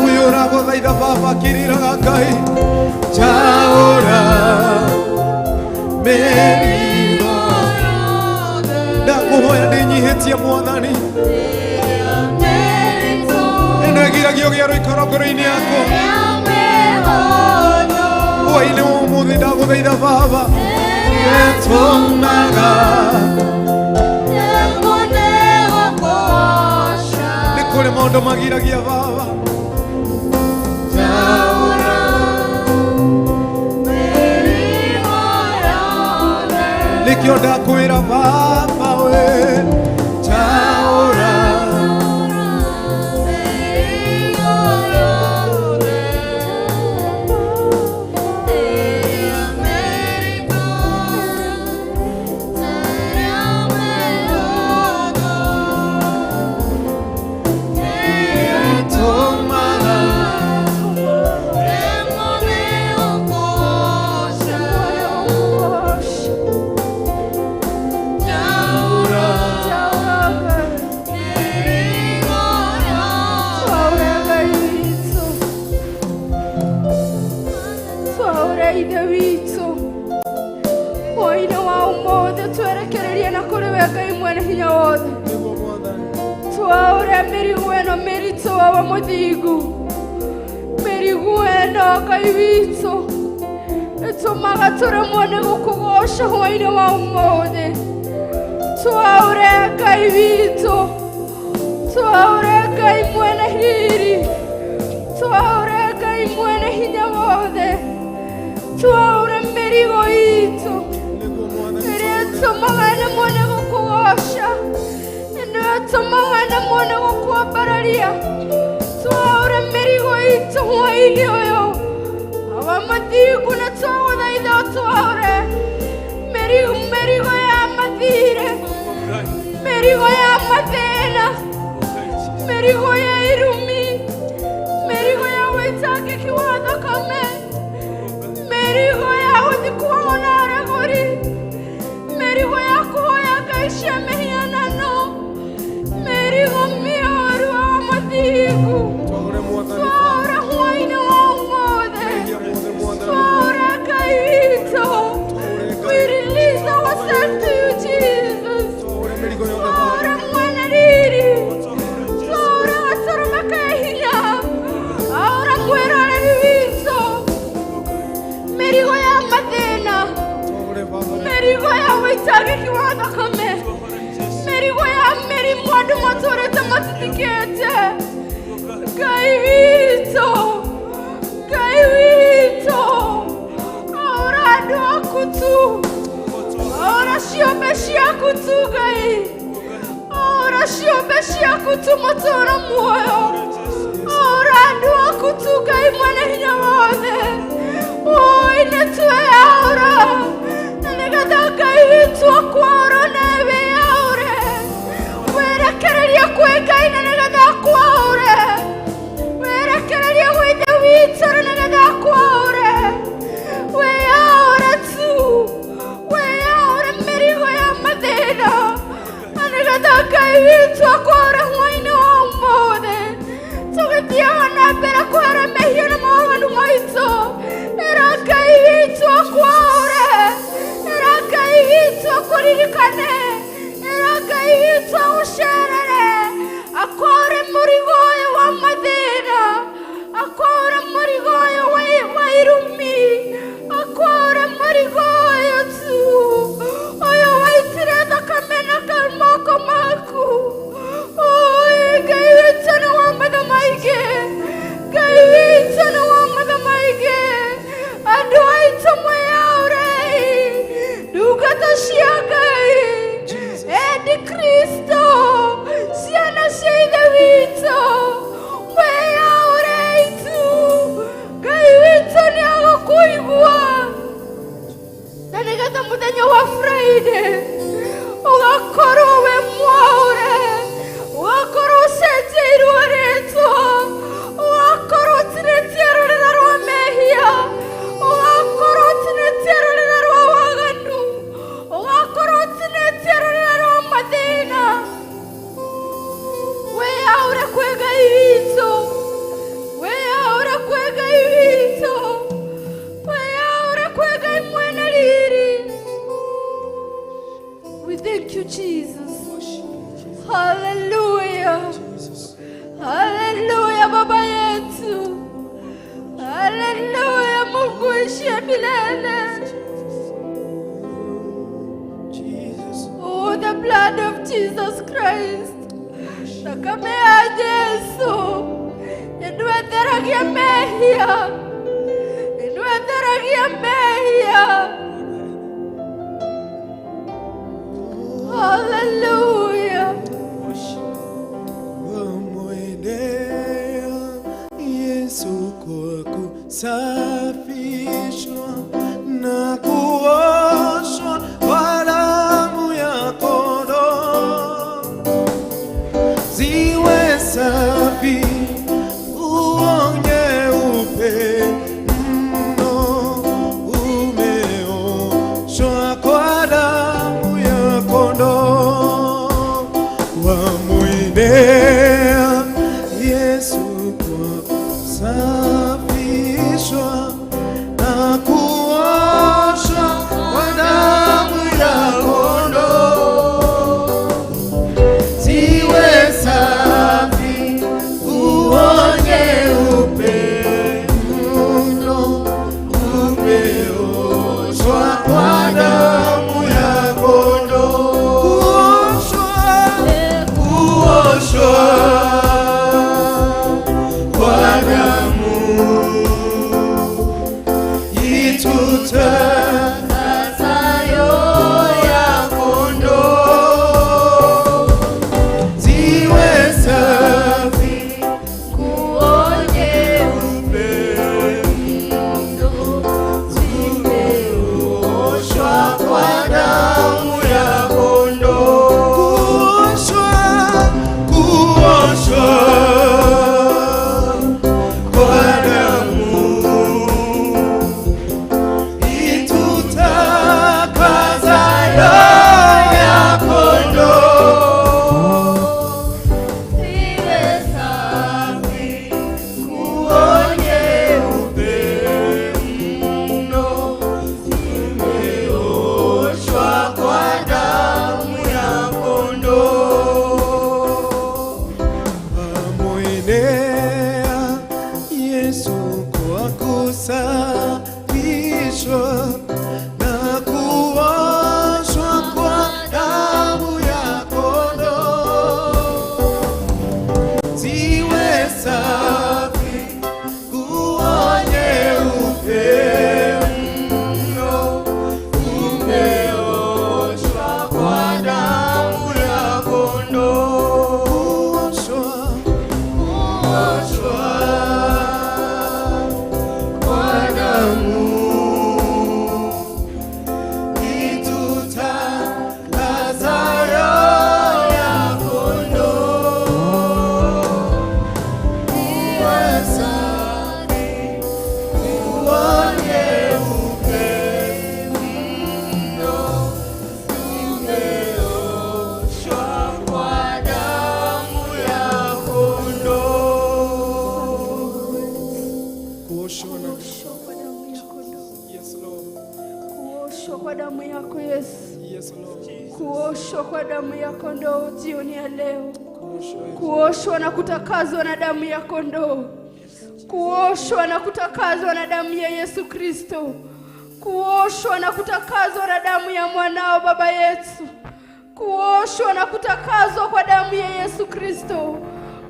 Ũyũ ũragũthaitha Baba kĩrĩraga Ngai, njaũra mĩrigo, ndakũhoya ndĩnyihĩtie Mwathani. Ĩno ĩgiragio gĩa rũikaro ngoro-inĩ yakwa hwainĩ wa ũmũthĩ, ndagũthaitha Baba, ĩtũmaga nĩ kũrĩ maũndũ magiragia Baba. Nĩkĩo ndakwĩra Baba we, njaũra. Ĩtũmaga Twaũra Ithe witũ, hwainĩ wa ũmũthĩ twerekereria na kũrĩ we Ngai mwene hinya wothe. Nĩguo Mwathani. Twaũra mĩrigo ĩno mĩritũ wawa mũthingu, mĩrigo ĩno Ngai witũ ĩtũmaga tũremwo nĩ gũkũgoca hwainĩ wa ũmũthĩ. Twaũre Ngai witũ, twaũre Ngai mwene hiri, twaũre Ngai mwene hinya wothe, twaũre mĩrigo itũ Nĩguo Mwathani. ĩrĩa ĩtũmaga nemwo nĩ gũkũgoca, ĩno ĩtũmaga nemwo nĩ gũkwambararia. Twaũre mĩrigo itũ hwainĩ ũyũ awa mathingu, na twagũthaitha ũtwaũre mĩrigo ya mathirĩ, mĩrigo ya mathĩna, mĩrigo ya irumi, mĩrigo ya wĩtangĩki wa thakame, mĩrigo ya gũthikwo na aregũri, mĩrigo ya kũhoya ngai cia mĩhianano, mĩrigo mĩoru wa mathingu. Twaũre Mwathani. Twaũra hwainĩ wa ũmũthĩ. Mehia mothe Mwathani. Twaũra Ngai. Mĩrigo ya wĩitangĩki wa thakame, mĩrigo ya mĩrimũ andũ matũrĩte matitikĩte. Ngai witũ, Ngai witũ, aũra andũ aku tu, aũra ciũmbe ciaku tu Ngai, aũra ciũmbe ciaku tu matũra muoyo, aũra andũ aku tu Ngai mwene hinya wothe. Oi, nĩtweyaũra na nĩgetha Ngai witũ akwaũra nawe wĩyaũre, wĩrekererie kwĩ Ngai na nĩgetha akwaũre, wĩrekererie gwĩ Ithe witũ na nĩgetha akwaũre. Wĩyaũre tu, wĩyaũre mĩrigo ya mathĩna na nĩgetha Ngai witũ akwaũre hwaĩ-inĩ wa ũmũthĩ. Tũgĩthiaga na mbere kwĩra mehia na mawaganu maitũ, ĩra Ngai witũ akwaũre, ĩra Ngai witũ akũririkane, ĩra Ngai witũ agũcerere, akwaũre mũrigo ũyũ wa mathĩna, akwaũre mũrigo ũyũ wa irumi, akwaũre mũrigo ũyũ tu, ũyũ waitire thakame na moko maku. Oi, Ngai witũ nĩ wa matha maingĩ, Ngai witũ nĩ wa matha maingĩ. Andũ aitũ mwĩyaũrei, ndungata cia Ngai, endi Kristo, ciana cia Ithe witũ, mwĩyaũrei tu. Ngai witũ nĩ agũkũigua na nĩgetha mũthenya wa Friday ũgakorwo wĩ mwaũre, ũgakorwo ũcenjeirwo rĩtwa, ũgakorwo ũtinĩtie rũrĩra rwa mehia, ũgakorwo ũtinĩtie rũrĩra rwa waganu, ũgakorwo ũtinĩtie rũrĩra rwa mathĩna. Wĩyaũre kwĩ Ngai witũ, wĩyaũre kwĩ Ngai witũ, wĩyaũre kwĩ Ngai mwene riri. We thank you, Jesus. Hallelujah. Hallelujah, Baba yetu. Hallelujah, Mungu ishie milele. Oh, the blood of Jesus Christ. Thakame ya Yesu ĩnwetheragia mehia, ĩnwetheragia mehia. Hallelujah. Wamwendea Yesu kwa kusafishwa na kuoshwa kwa damu ya kondoo, ziwe safi nguo nyeupe mno, umeoshwa kwa damu ya kondoo. Wamwendea Yesu kwa kusafishwa na kuoshwa kwa damu ya kondoo, ziwe safi nguo nyeupe mno, umeoshwa kwa damu ya kondoo. Kuoshwa, kuoshwa kwa damu itutakasayo ya kondoo, ziwe safi Nguo nyeupe mno, zimeoshwa Kuoshwa kwa damu yako Yesu. Yes, Lord. Kuoshwa kwa damu ya kondoo jioni ya leo. Kuoshwa. Kuoshwa na kutakazwa na damu ya kondoo. Kuoshwa na kutakazwa na damu ya Yesu Kristo. Kuoshwa na kutakazwa na damu ya mwanao Baba yetu. Kuoshwa na kutakazwa kwa damu ya Yesu Kristo.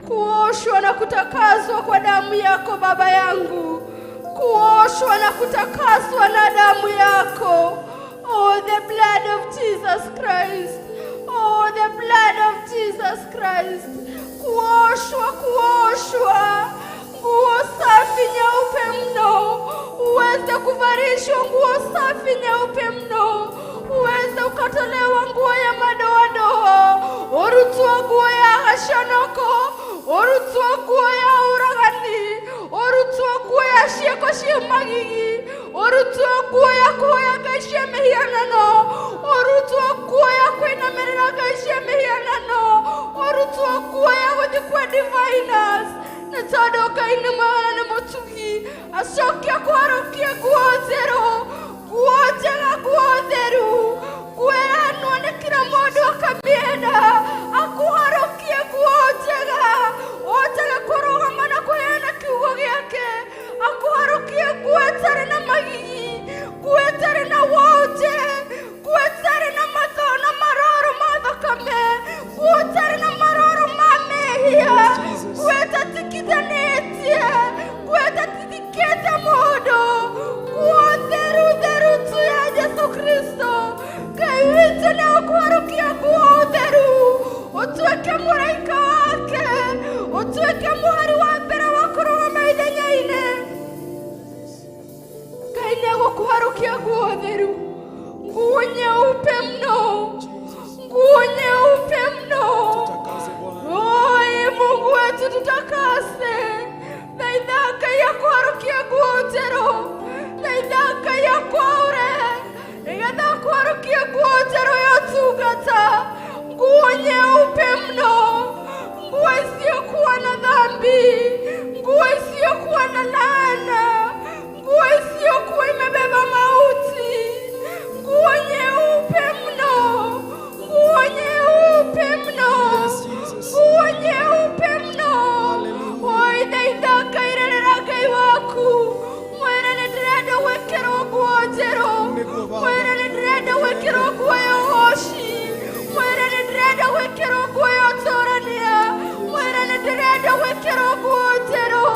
Kuoshwa na kutakazwa kwa damu yako Baba yangu. Kuoshwa na kutakaswa na damu yako. Oh, the blood of Jesus Christ. Oh, the blood of Jesus Christ. Kuoshwa, kuoshwa. Nguo safi nyeupe mno. Uweze kuvarishwa nguo safi nyeupe mno. Uweze ukatolewa nguo ya madoadoa. Orutwa nguo ya hashonoko. Orutwa nguo ya uragani. Orutwa nguo ya ciĩko cia magigi. Orutwa nguo ya kũhoya ngai cia mĩhianano. Orutwa nguo ya kũinamĩrĩra ngai cia mĩhianano. Orutwa nguo ya gũthiĩ kwa diviners. Nĩ tondũ Ngai nĩ mwega na nĩ mũtugi. Acoke akũharũkie nguo njerũ, nguo njega, nguo theru, nguo ĩrahanwo nĩ kila mũndũ akamĩenda. Akũharũkie nguo njega, ũhotage kũrũgama na kũheana kiugo gĩake. Akũharũkie nguo ĩtarĩ na magigi, nguo ĩtarĩ na wonje, nguo ĩtarĩ na matho na maroro ma thakame, nguo ĩtarĩ na maroro ma mehia, nguo ĩtatikithanĩtie, nguo ĩtatitikĩte mũndũ, nguo theru theru tu ya Jesu Kristo. Ngai witũ nĩ ũkũharũkia nguo theru, ũtuĩke mũraika wake, ũtuĩke mũhari wa mbere wa kũrũgama ithenya-inĩ. Ngai nĩ egũkũharũkia nguo theru, nguo nyeupe mno, nguo nyeupe mno. Tutakase Bwana. Oi, Mungu wetu tutakase. Thaitha Ngai akũharũkie nguo njerũ. Thaitha Ngai akwaũre nĩgetha akũharũkie nguo njerũ ya ũtungata, nguo nyeupe mno, nguo isiyokuwa na dhambi, nguo isiyokuwa na laana, nguo isiyokuwa imebeba mauti, nguo nyeupe mno, nguo nyeupe mno, Yes, Jesus. nguo nyeupe mno. Hallelujah. Oi, thaitha Ngai rerera Ngai waku, mwĩre nĩ ndĩrenda gwĩkĩrwo nguo njerũ, Nĩguo Baba. mwĩre nĩ ndĩrenda gwĩkĩrwo nguo ya ũhoci, mwĩre nĩ ndĩrenda gwĩkĩrwo nguo ya ũtũrania, mwĩre nĩ ndĩrenda gwĩkĩrwo nguo njerũ,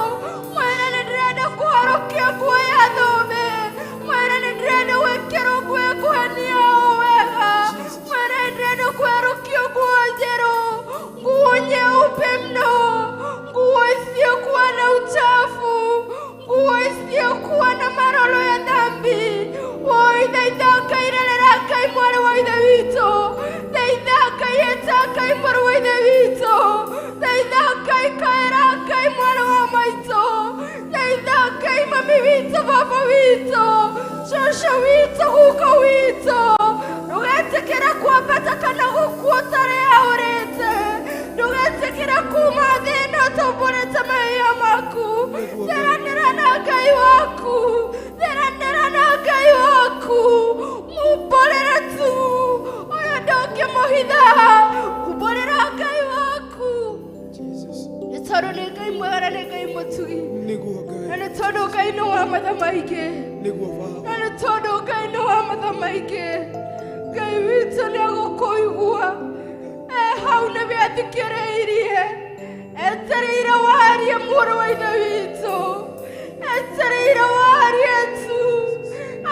mwĩre nĩ ndĩrenda kũharũkia nguo ya thũmbĩ, mwĩre nĩ ndĩrenda gwĩkĩrwo nguo ya kũhenia o wega, mwĩre nĩ ndĩrenda kũharũkio nguo njerũ, nguo nyeupe mno, nguo isiyokuwa na uchafu, nguo isiyokuwa na maroro ya dhambi. Oi, thaitha Ngai rerera Ngai mwarĩ wa ithe witũ, thaitha Ngai ĩta Ngai mwarĩ wa ithe witũ, thaitha Ngai kaĩra Ngai mwarĩ wa maitũ, thaitha Ngai mami witũ, baba witũ, cũcũ witũ, guka witũ, ndũgetĩkĩre kwambata kana gũkua ũtarĩ aũrĩte, ndũgetĩkĩre kuma thĩ ĩno ũtũmbũrĩte mehia maku. Theranĩra na Ngai waku, theranĩra na Ngai waku, mumbũrĩre tu, ũyũ ndũngĩmũhitha, umbũrĩra Ngai waku. Jesus. Nĩ tondũ nĩ Ngai mwega na nĩ Ngai mũtugi, Nĩguo na Ngai. nĩ tondũ Ngai nĩ wa matha maingĩ, Nĩguo Baba. na nĩ tondũ Ngai nĩ wa matha maingĩ. Ngai witũ nĩ egũkũigua, e hau nĩwe athikĩrĩirie, etereire warie mũrũ wa ithe witũ, etereire warie tu,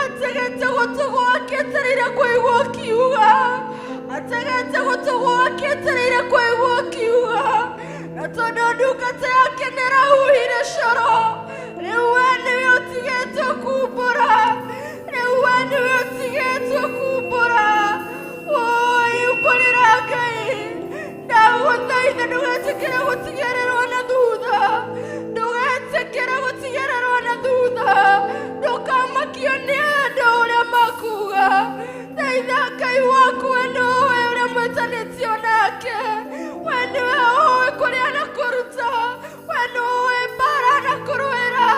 ategete gũtũ gwake etereire kũigua ũkiuga, ategete gũtũ gwake etereire kũigua ũkiuga, na tondũ ndungata yake nĩrahuhire coro, rĩu we nĩwe ũtigĩtwo kumbũra, rĩu we nĩwe ũtigĩtwo kumbũra. Oi, umbũrĩra Ngai, ndagũthaitha ndũgetĩkĩre gũtigĩrĩrwo na thutha, ndũgetĩkĩre gũtigĩrĩrwo na thutha, ndũkamakio nĩ andũ ũrĩa makuga. Thaitha Ngai waku, we nĩũĩ ũrĩa mwĩtanĩtio nake, we nĩwe ũĩ kũrĩa na kũruta, we nĩũĩ mbara na kũrũĩra,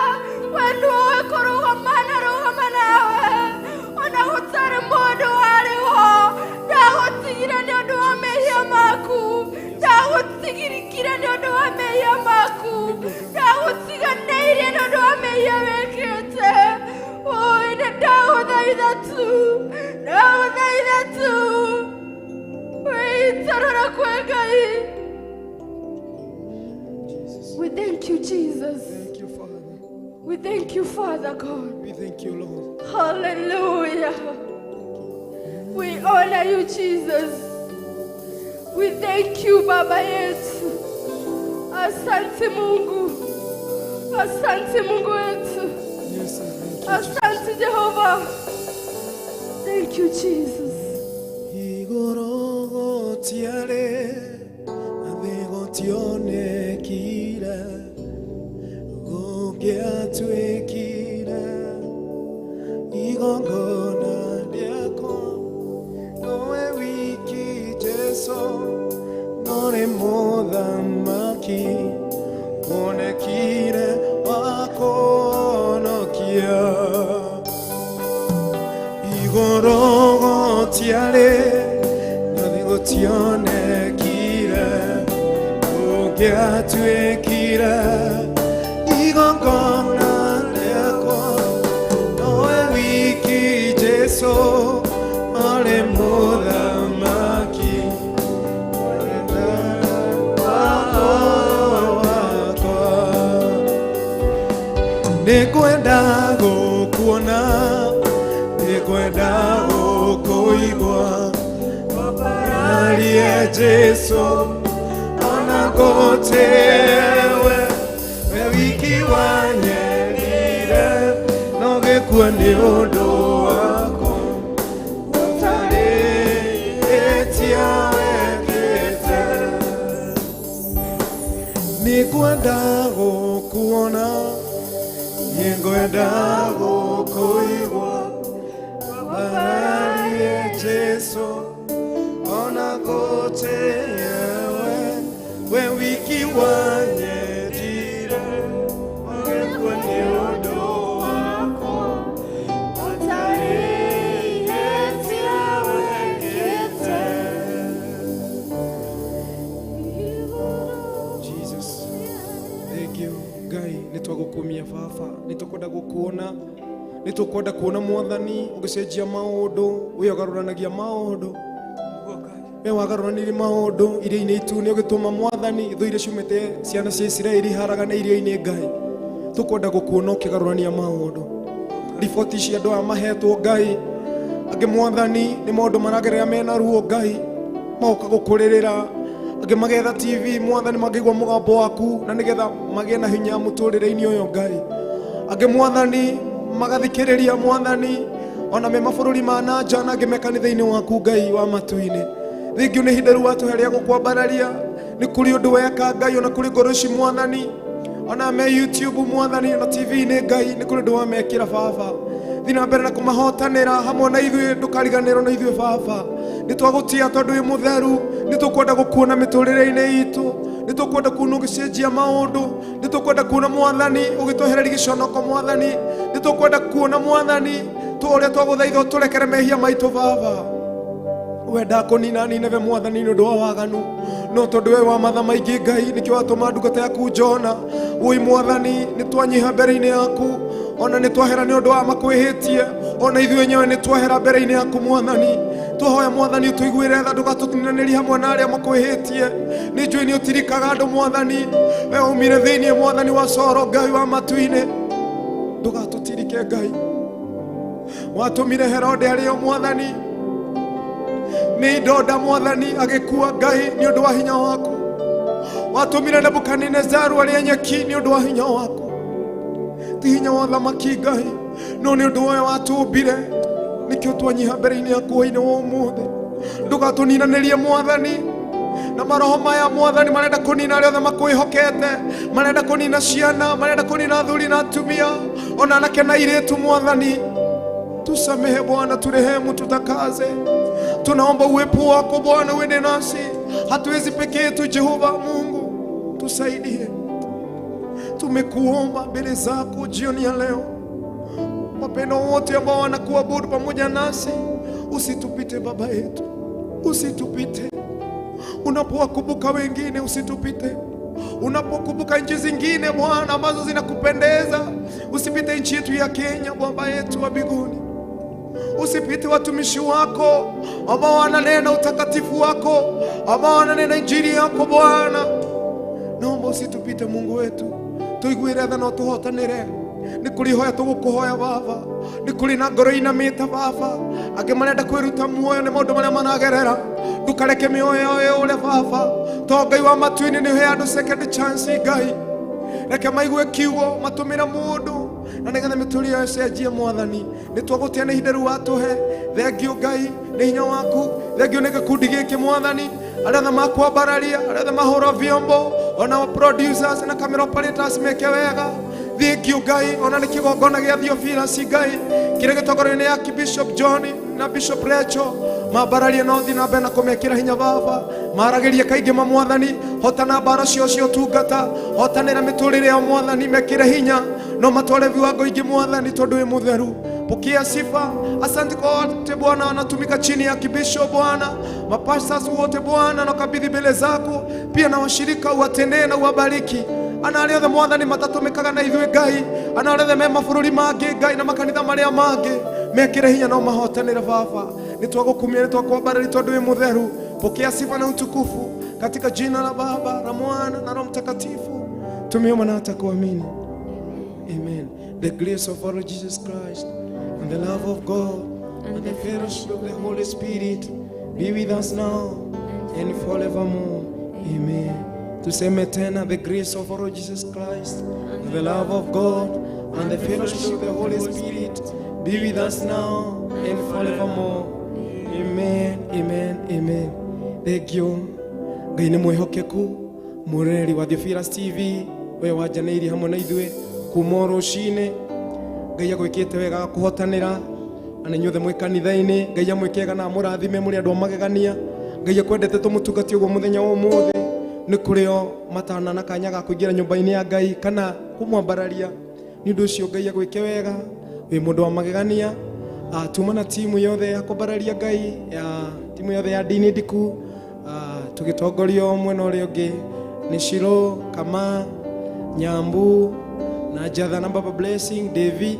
we nĩũĩ kũrũgama na rũgama nawe, ona gũtarĩ mehia wĩkĩte. Oi, nĩ ndagũthaitha tu, ndagũthaitha tu wĩitarora kwĩ Ngai. We thank you, Jesus. Thank you, Father. We thank you, Father God. We thank you, Lord. Hallelujah. We honor you, Jesus. We thank you, Baba yetu. Asante Mungu. Asante Mungu wetu. Yes, I thank you. Asante Jehovah. Thank you, Jesus. Igũrũ gũtiarĩ na thĩ gũtionekire, gũngĩatuĩkire igongona rĩakwa nowe wiki Jesũ, norĩ mũthamaki wonekire wa kũhonokia. Igũrũ gũtiarĩ na thĩ gũtionekire, gũngĩatuĩkire igongona rĩakwa nowe wiki Jesũ, arĩ mũthamaki wakwa. Nĩngwenda gũkuona, nĩngwenda gũkũigua, arie Jesũ, ona gũtĩwe, we wiki wanyendire, no gĩkua nĩ ũndũ wakwa, ũtarĩ ĩtia wekĩte. Nĩngwenda gũkuona, nĩngwenda gũkũigua, arie Jesũ, ona gũtĩwe, we wiki wanyendire, ũgĩkua nĩ ũndũ wakwa, ũtarĩ ĩtia wekĩte. Jesus. Thank you. Ngai, nĩ twagũkumia baba, nĩ tũkwenda gũkuona, nĩ tũkwenda kuona mwathani ũgĩcenjia maũndũ, wĩ ũgarũranagia maũndũ, we wagarũranirie maũndũ iria-inĩ itune, ũgĩtũma mwathani thũ iria ciumĩte ciana cia Isiraeli haragane iria-inĩ. Ngai, tũkwenda gũkuona ũkĩgarũrania maũndũ. Riboti cia andũ aya mahetwo, Ngai, angĩ mwathani nĩ maũndũ maragerera mena ruo, Ngai, magoka gũkũrĩrĩra, angĩ magetha TV mwathani mangĩigua mũgambo waku na nĩgetha magĩe na hinya mũtũrĩre-inĩ ũyũ. Ngai, angĩ mwathani magathikĩrĩria mwathani ona me mabũrũri ma na nja, na angĩ me kanitha-inĩ waku. Ngai wa matu-inĩ, thengio nĩ ihinda rĩu watũhe rĩa gũkwambararia. Nĩ kũrĩ ũndũ weka, Ngai, ona kũrĩ ngoro ici mwathani, ona me YouTube mwathani, ona TV-inĩ. Ngai, nĩ kũrĩ ũndũ wamekĩra. Baba, thiĩ na mbere na kũmahotanĩra hamwe na ithuĩ, ndũkariganĩrwo na ithuĩ. Baba, nĩ twagũtia tondũ wĩ mũtheru. Nĩ tũkwenda gũkuona mĩtũrĩre-inĩ itũ, nĩ tũkwenda kuona ũgĩcenjia maũndũ, nĩ tũkwenda kuona mwathani ũgĩtwehereria gĩconoko. Mwathani, nĩ tũkwenda kuona mwathani ũrĩa twagũthaitha ũtũrekere mehia maitũ. Baba, wenda kũnina Nineve mwathani nĩ ũndũ wa waganu, no tondũ we wa matha maingĩ, Ngai, nĩkĩo watũma ndungata yaku Jona. Wũi mwathani, nĩ twanyiha mbere-inĩ yaku, ona nĩ twahera nĩ ũndũ wa makwĩhĩtie, ona ithuĩ enyewe nĩ twahera mbere-inĩ yaku. Mwathani, twahoya mwathani ũtũiguĩre tha, ndũgatũtinanĩrie hamwe na arĩa makwĩhĩtie. Nĩ njũĩ nĩ ũtirikaga andũ. Mwathani, we waumire thĩinĩ mwathani wa coro. Ngai wa matu-inĩ, ndũgatũtirike. Ngai, watũmire Herode arĩo mwathani nĩ indonda, mwathani agĩkua, Ngai, nĩ ũndũ wa hinya waku. Watũmire Nebukadinezaru arĩe nyeki nĩ ũndũ wa hinya waku, ti hinya wa thamaki, Ngai, no nĩ ũndũ ũyũ watũmbire. Nĩkĩo twanyiha mbere-inĩ yaku hwainĩ wa ũmũthĩ. Ndũgatũninanĩrie mwathani na maroho maya mwathani marenda kũnina arĩa othe makwĩhokete, marenda kũnina ciana, marenda kũnina athuri na atumia, ona anake na airĩtu. Mwathani, tusamehe Bwana, turehemu, tutakaze. Tunaomba uwepo wako Bwana uende nasi, hatuwezi peke yetu. Jehova Mungu, tusaidie. Tumekuomba mbele zako jioni ya leo, wapendwa wote ambao wanakuabudu pamoja nasi, usitupite Baba yetu, usitupite. Unapowakumbuka wengine, usitupite. Unapokumbuka nchi zingine Bwana ambazo zinakupendeza, usipite nchi yetu ya Kenya, Baba yetu wa mbinguni. Usipite watumishi wako ambao wananena utakatifu wako, ambao wananena injili yako Bwana. Naomba usitupite Mungu wetu, tuiguire tha na utuhotanire. Nĩ kũrĩ ihoya tũgũkũhoya Baba, nĩ kũrĩ na ngoro inamĩte Baba, angĩ marenda kwĩruta muoyo nĩ maũndũ marĩa maragerera. Ndũkareke mĩoyo yao yũre Baba, to Ngai wa matu-inĩ nĩ ũhe andũ second chance Ngai. Reke maigue kiugo matũmĩre mũndũ na nĩgetha mĩtũrĩre yao ĩcenjie Mwathani. Nĩ twagũtĩa nĩ ihinda rĩu watũhe. Thengio Ngai nĩ hinya waku, thengio nĩ gĩkundi gĩkĩ Mwathani, arĩa othe makwambararia, arĩa othe mahũra vyombo, ona producers na camera operators meke wega. Thengio Ngai ona nĩ kĩgongona gĩa Theophilus Ngai kĩrĩa gĩtongorio nĩ Archbishop John na Bishop Rachel, mambararie na ũthiĩ na mbere na kũmekĩra hinya Baba, maragĩrie kaingĩ ma Mwathani, hotana mbara cio cia ũtungata, hotanĩra mĩtũrĩre yao Mwathani, mekĩre hinya no matware viwango ingĩ Mwathani, tondũ wĩ mũtheru. Pokea sifa. Asante kwa wote Bwana wanatumika chini ya kibisho Bwana, mapastors wote Bwana nakabidhi mbele zako, pia na washirika uwatendee na uwabariki. Ana arĩa othe Mwathani matatũmĩkaga na ithuĩ Ngai, ana arĩa othe me mabũrũri mangĩ Ngai na makanitha marĩa mangĩ, mekĩre hinya no mahotanĩre Baba. Nĩ twagũkumia, nĩ twakwambararia tondũ wĩ mũtheru. Pokea sifa na utukufu katika jina la Baba na Mwana na Roho Mtakatifu tumeomba na hata kuamini. Amen. The grace of our Lord Jesus Christ and the love of God and the fellowship of the Holy Spirit be with us now and forevermore. Amen. Tuseme tena, the grace of our Lord Jesus Christ and the love of God and the fellowship of the Holy Spirit be with us now and forevermore. Amen. Amen. Amen. Thank you. Ngai nĩ mwĩhokeku, mwĩroreri wa Theophilus TV, we wanjanĩirie hamwe na ithuĩ kuma o rũcinĩ. Ngai agwĩkĩte wega agakũhotanĩra, na inyuothe mwĩ kanitha-inĩ. Ngai amwĩke wega na amũrathime, mũrĩ andũ a magegania. Ngai akwendete tũmũtungate ũguo mũthenya wa ũmũthĩ. Nĩ kũrĩ o matana na kanya ga kũingĩra nyũmba-inĩ ya Ngai kana kũmwambararia. Nĩ ũndũ ũcio Ngai agwĩke wega, wĩ mũndũ wa magegania. Tuma na timu yothe ya kwambararia Ngai, ya timu yothe ya ndini ndiku, tũgĩtongorio mwena ũrĩa ũngĩ nĩ Shiro, Kama, Nyambu na Jatha na Baba Blessing, Devi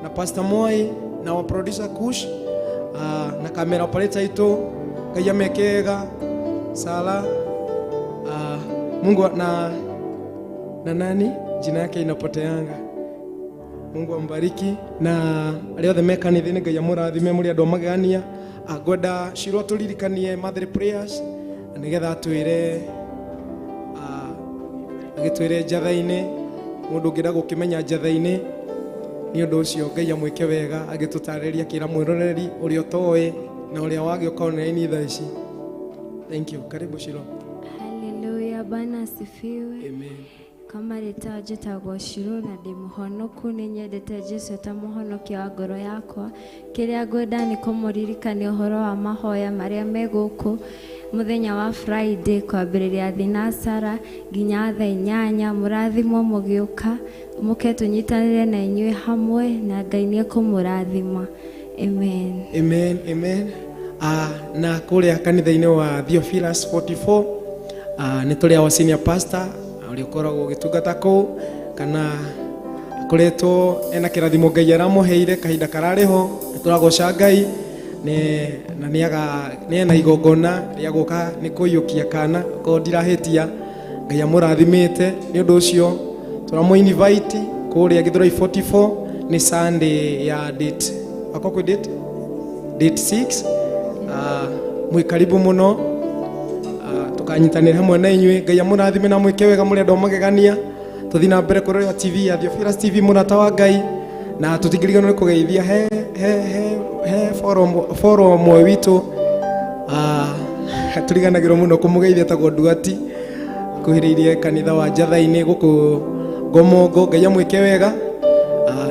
na Pastor Moi na wa producer Kush, na camera operator itũ Ngai ameke wega, Sala, Mungu na nani jina yake inapoteanga. Mungu ambariki na arĩa othe me kanitha-inĩ Ngai amũrathime, mũrĩ andũ a magegania. Ngwenda Shiro atũririkanie Mother prayers na nĩgetha atwĩre, agĩtwĩre njatha-inĩ, mũndũ ũngĩenda gũkĩmenya njatha-inĩ. Nĩ ũndũ ũcio Ngai amwĩke wega, agĩtũtarĩria akĩra mwĩroreri ũrĩa ũtoĩ na ũrĩa wagĩũka online thaa ici. Thank you. Karibu Shiro. Haleluya, Bwana asifiwe. Amen. Kama rĩtwa njĩtagwo Shiro na ndĩ mũhonoku, nĩ nyendete Jesũ ta mũhonokia wa ngoro yakwa. Kĩrĩa ngwenda nĩ kũmũririkania ũhoro wa mahoya marĩa me gũkũ mũthenya wa Friday kwambĩrĩria thinasara nginya thaa 8. Mũrathimwo mũgĩũka, mũke tũnyitanĩre na inyuĩ hamwe na Ngai nĩ ekũmũrathima. Amen. Amen, amen. Na kũrĩa kanitha-inĩ wa Theophilus 44, nĩ tũrĩ our senior pastor ũrĩa ũkoragwo ũgĩtungata kũu, kana akoretwo ena kĩrathimo Ngai aramũheire kahinda kararĩ ho. Nĩ tũragoca Ngai na nĩ ena igongona rĩa gũka nĩ kũiyũkia kana korwo ndirahĩtia. Ngai amũrathimĩte. Nĩ ũndũ ũcio tũramũ invite kũrĩa Githurai 44 nĩ Sunday ya date akwa kwĩ date 6. Mwĩ karibu mũno, tũkanyitanĩra hamwe na inyuĩ. Ngai amũrathime na mwĩke wega, mũrĩ andũ a magegania. Tũthiĩ na mbere kũrora TV ya Theophilus TV, mũrata wa Ngai, na tũtingĩriganĩrwo nĩ kũgeithia he he he he forum ũmwe witũ, tũriganagĩrwo mũno kũmũgeithia, etagwo Nduati, kuhĩrĩirie kanitha wa Njatha-inĩ gũkũ Ngomongo. Ngai amwĩke wega,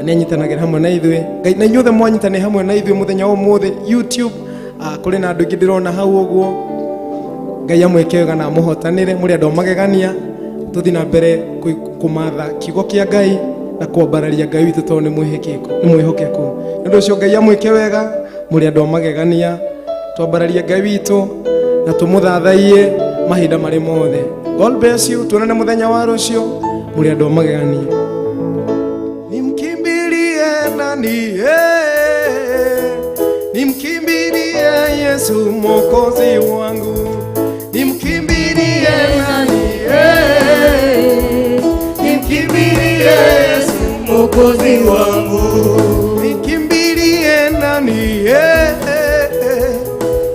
nĩ anyitanagĩra hamwe na ithuĩ. Ngai na inyuothe mwanyitanĩra hamwe na ithuĩ mũthenya wa ũmũthĩ YouTube, kũrĩ na andũ aingĩ ndĩrona hau ũguo. Ngai amwĩke wega na amũhotanĩre, mũrĩ andũ a magegania. Tũthiĩ na mbere kũmatha kiugo kĩa Ngai na kwambararia Ngai witũ tondũ nĩ mwĩhokeku. Nĩ ũndũ ũcio Ngai amwĩke wega, mũrĩ andũ a magegania. Twambararie Ngai witũ na tũmũthathaiye mahinda marĩ mothe. God bless you. Tuonane muthenya wa rũciũ. Mũrĩ andũ a magegania. Nimkimbilie nani? Nimkimbilie Yesu Mwokozi wangu. Nimkimbilie nani? Nimkimbilie Yesu Mwokozi wangu. Nimkimbilie nani?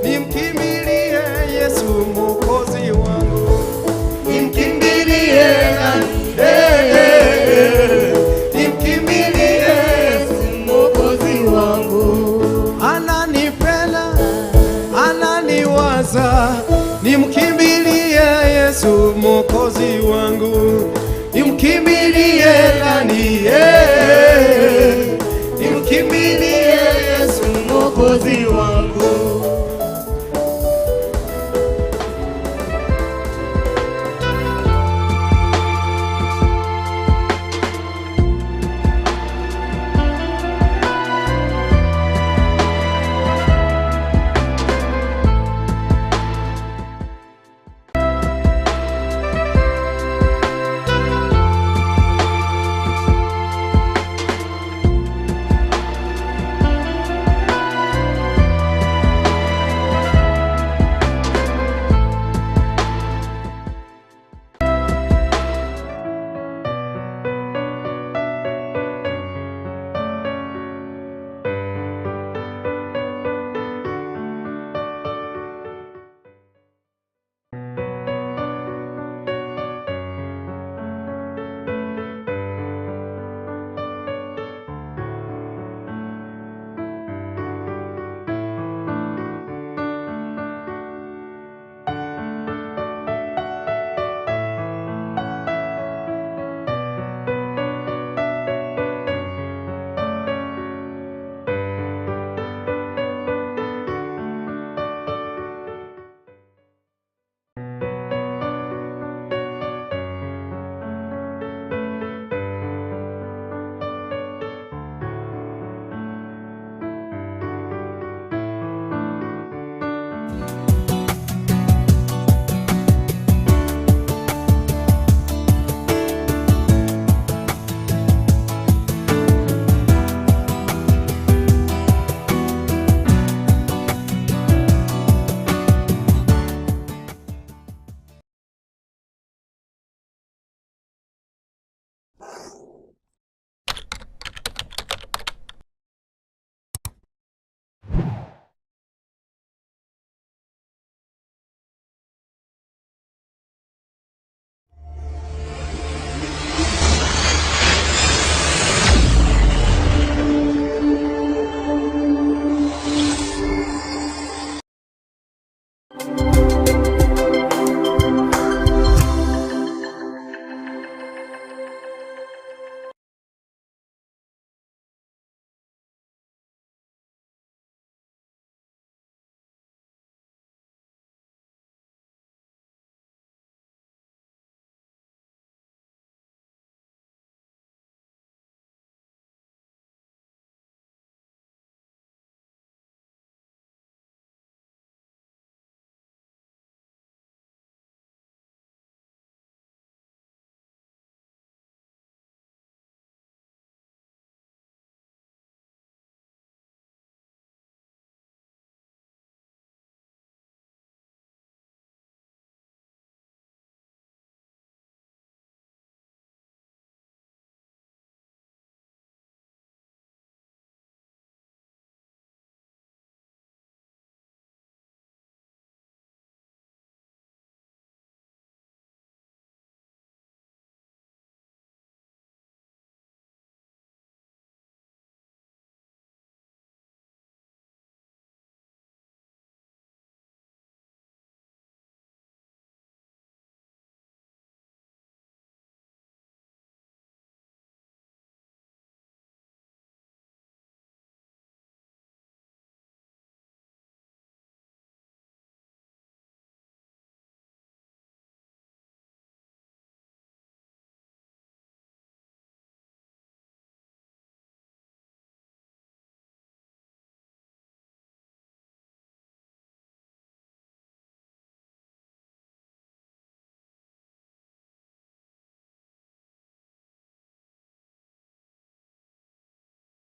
Nimkimbilie Yesu Mwokozi wangu. Nimkimbilie nani? Nimkimbilie Yesu Mwokozi wangu. Ananipenda, ananiwaza, nimkimbilie Yesu Mwokozi wangu. Nimkimbilie nani? Nimkimbilie Yesu Mwokozi wangu.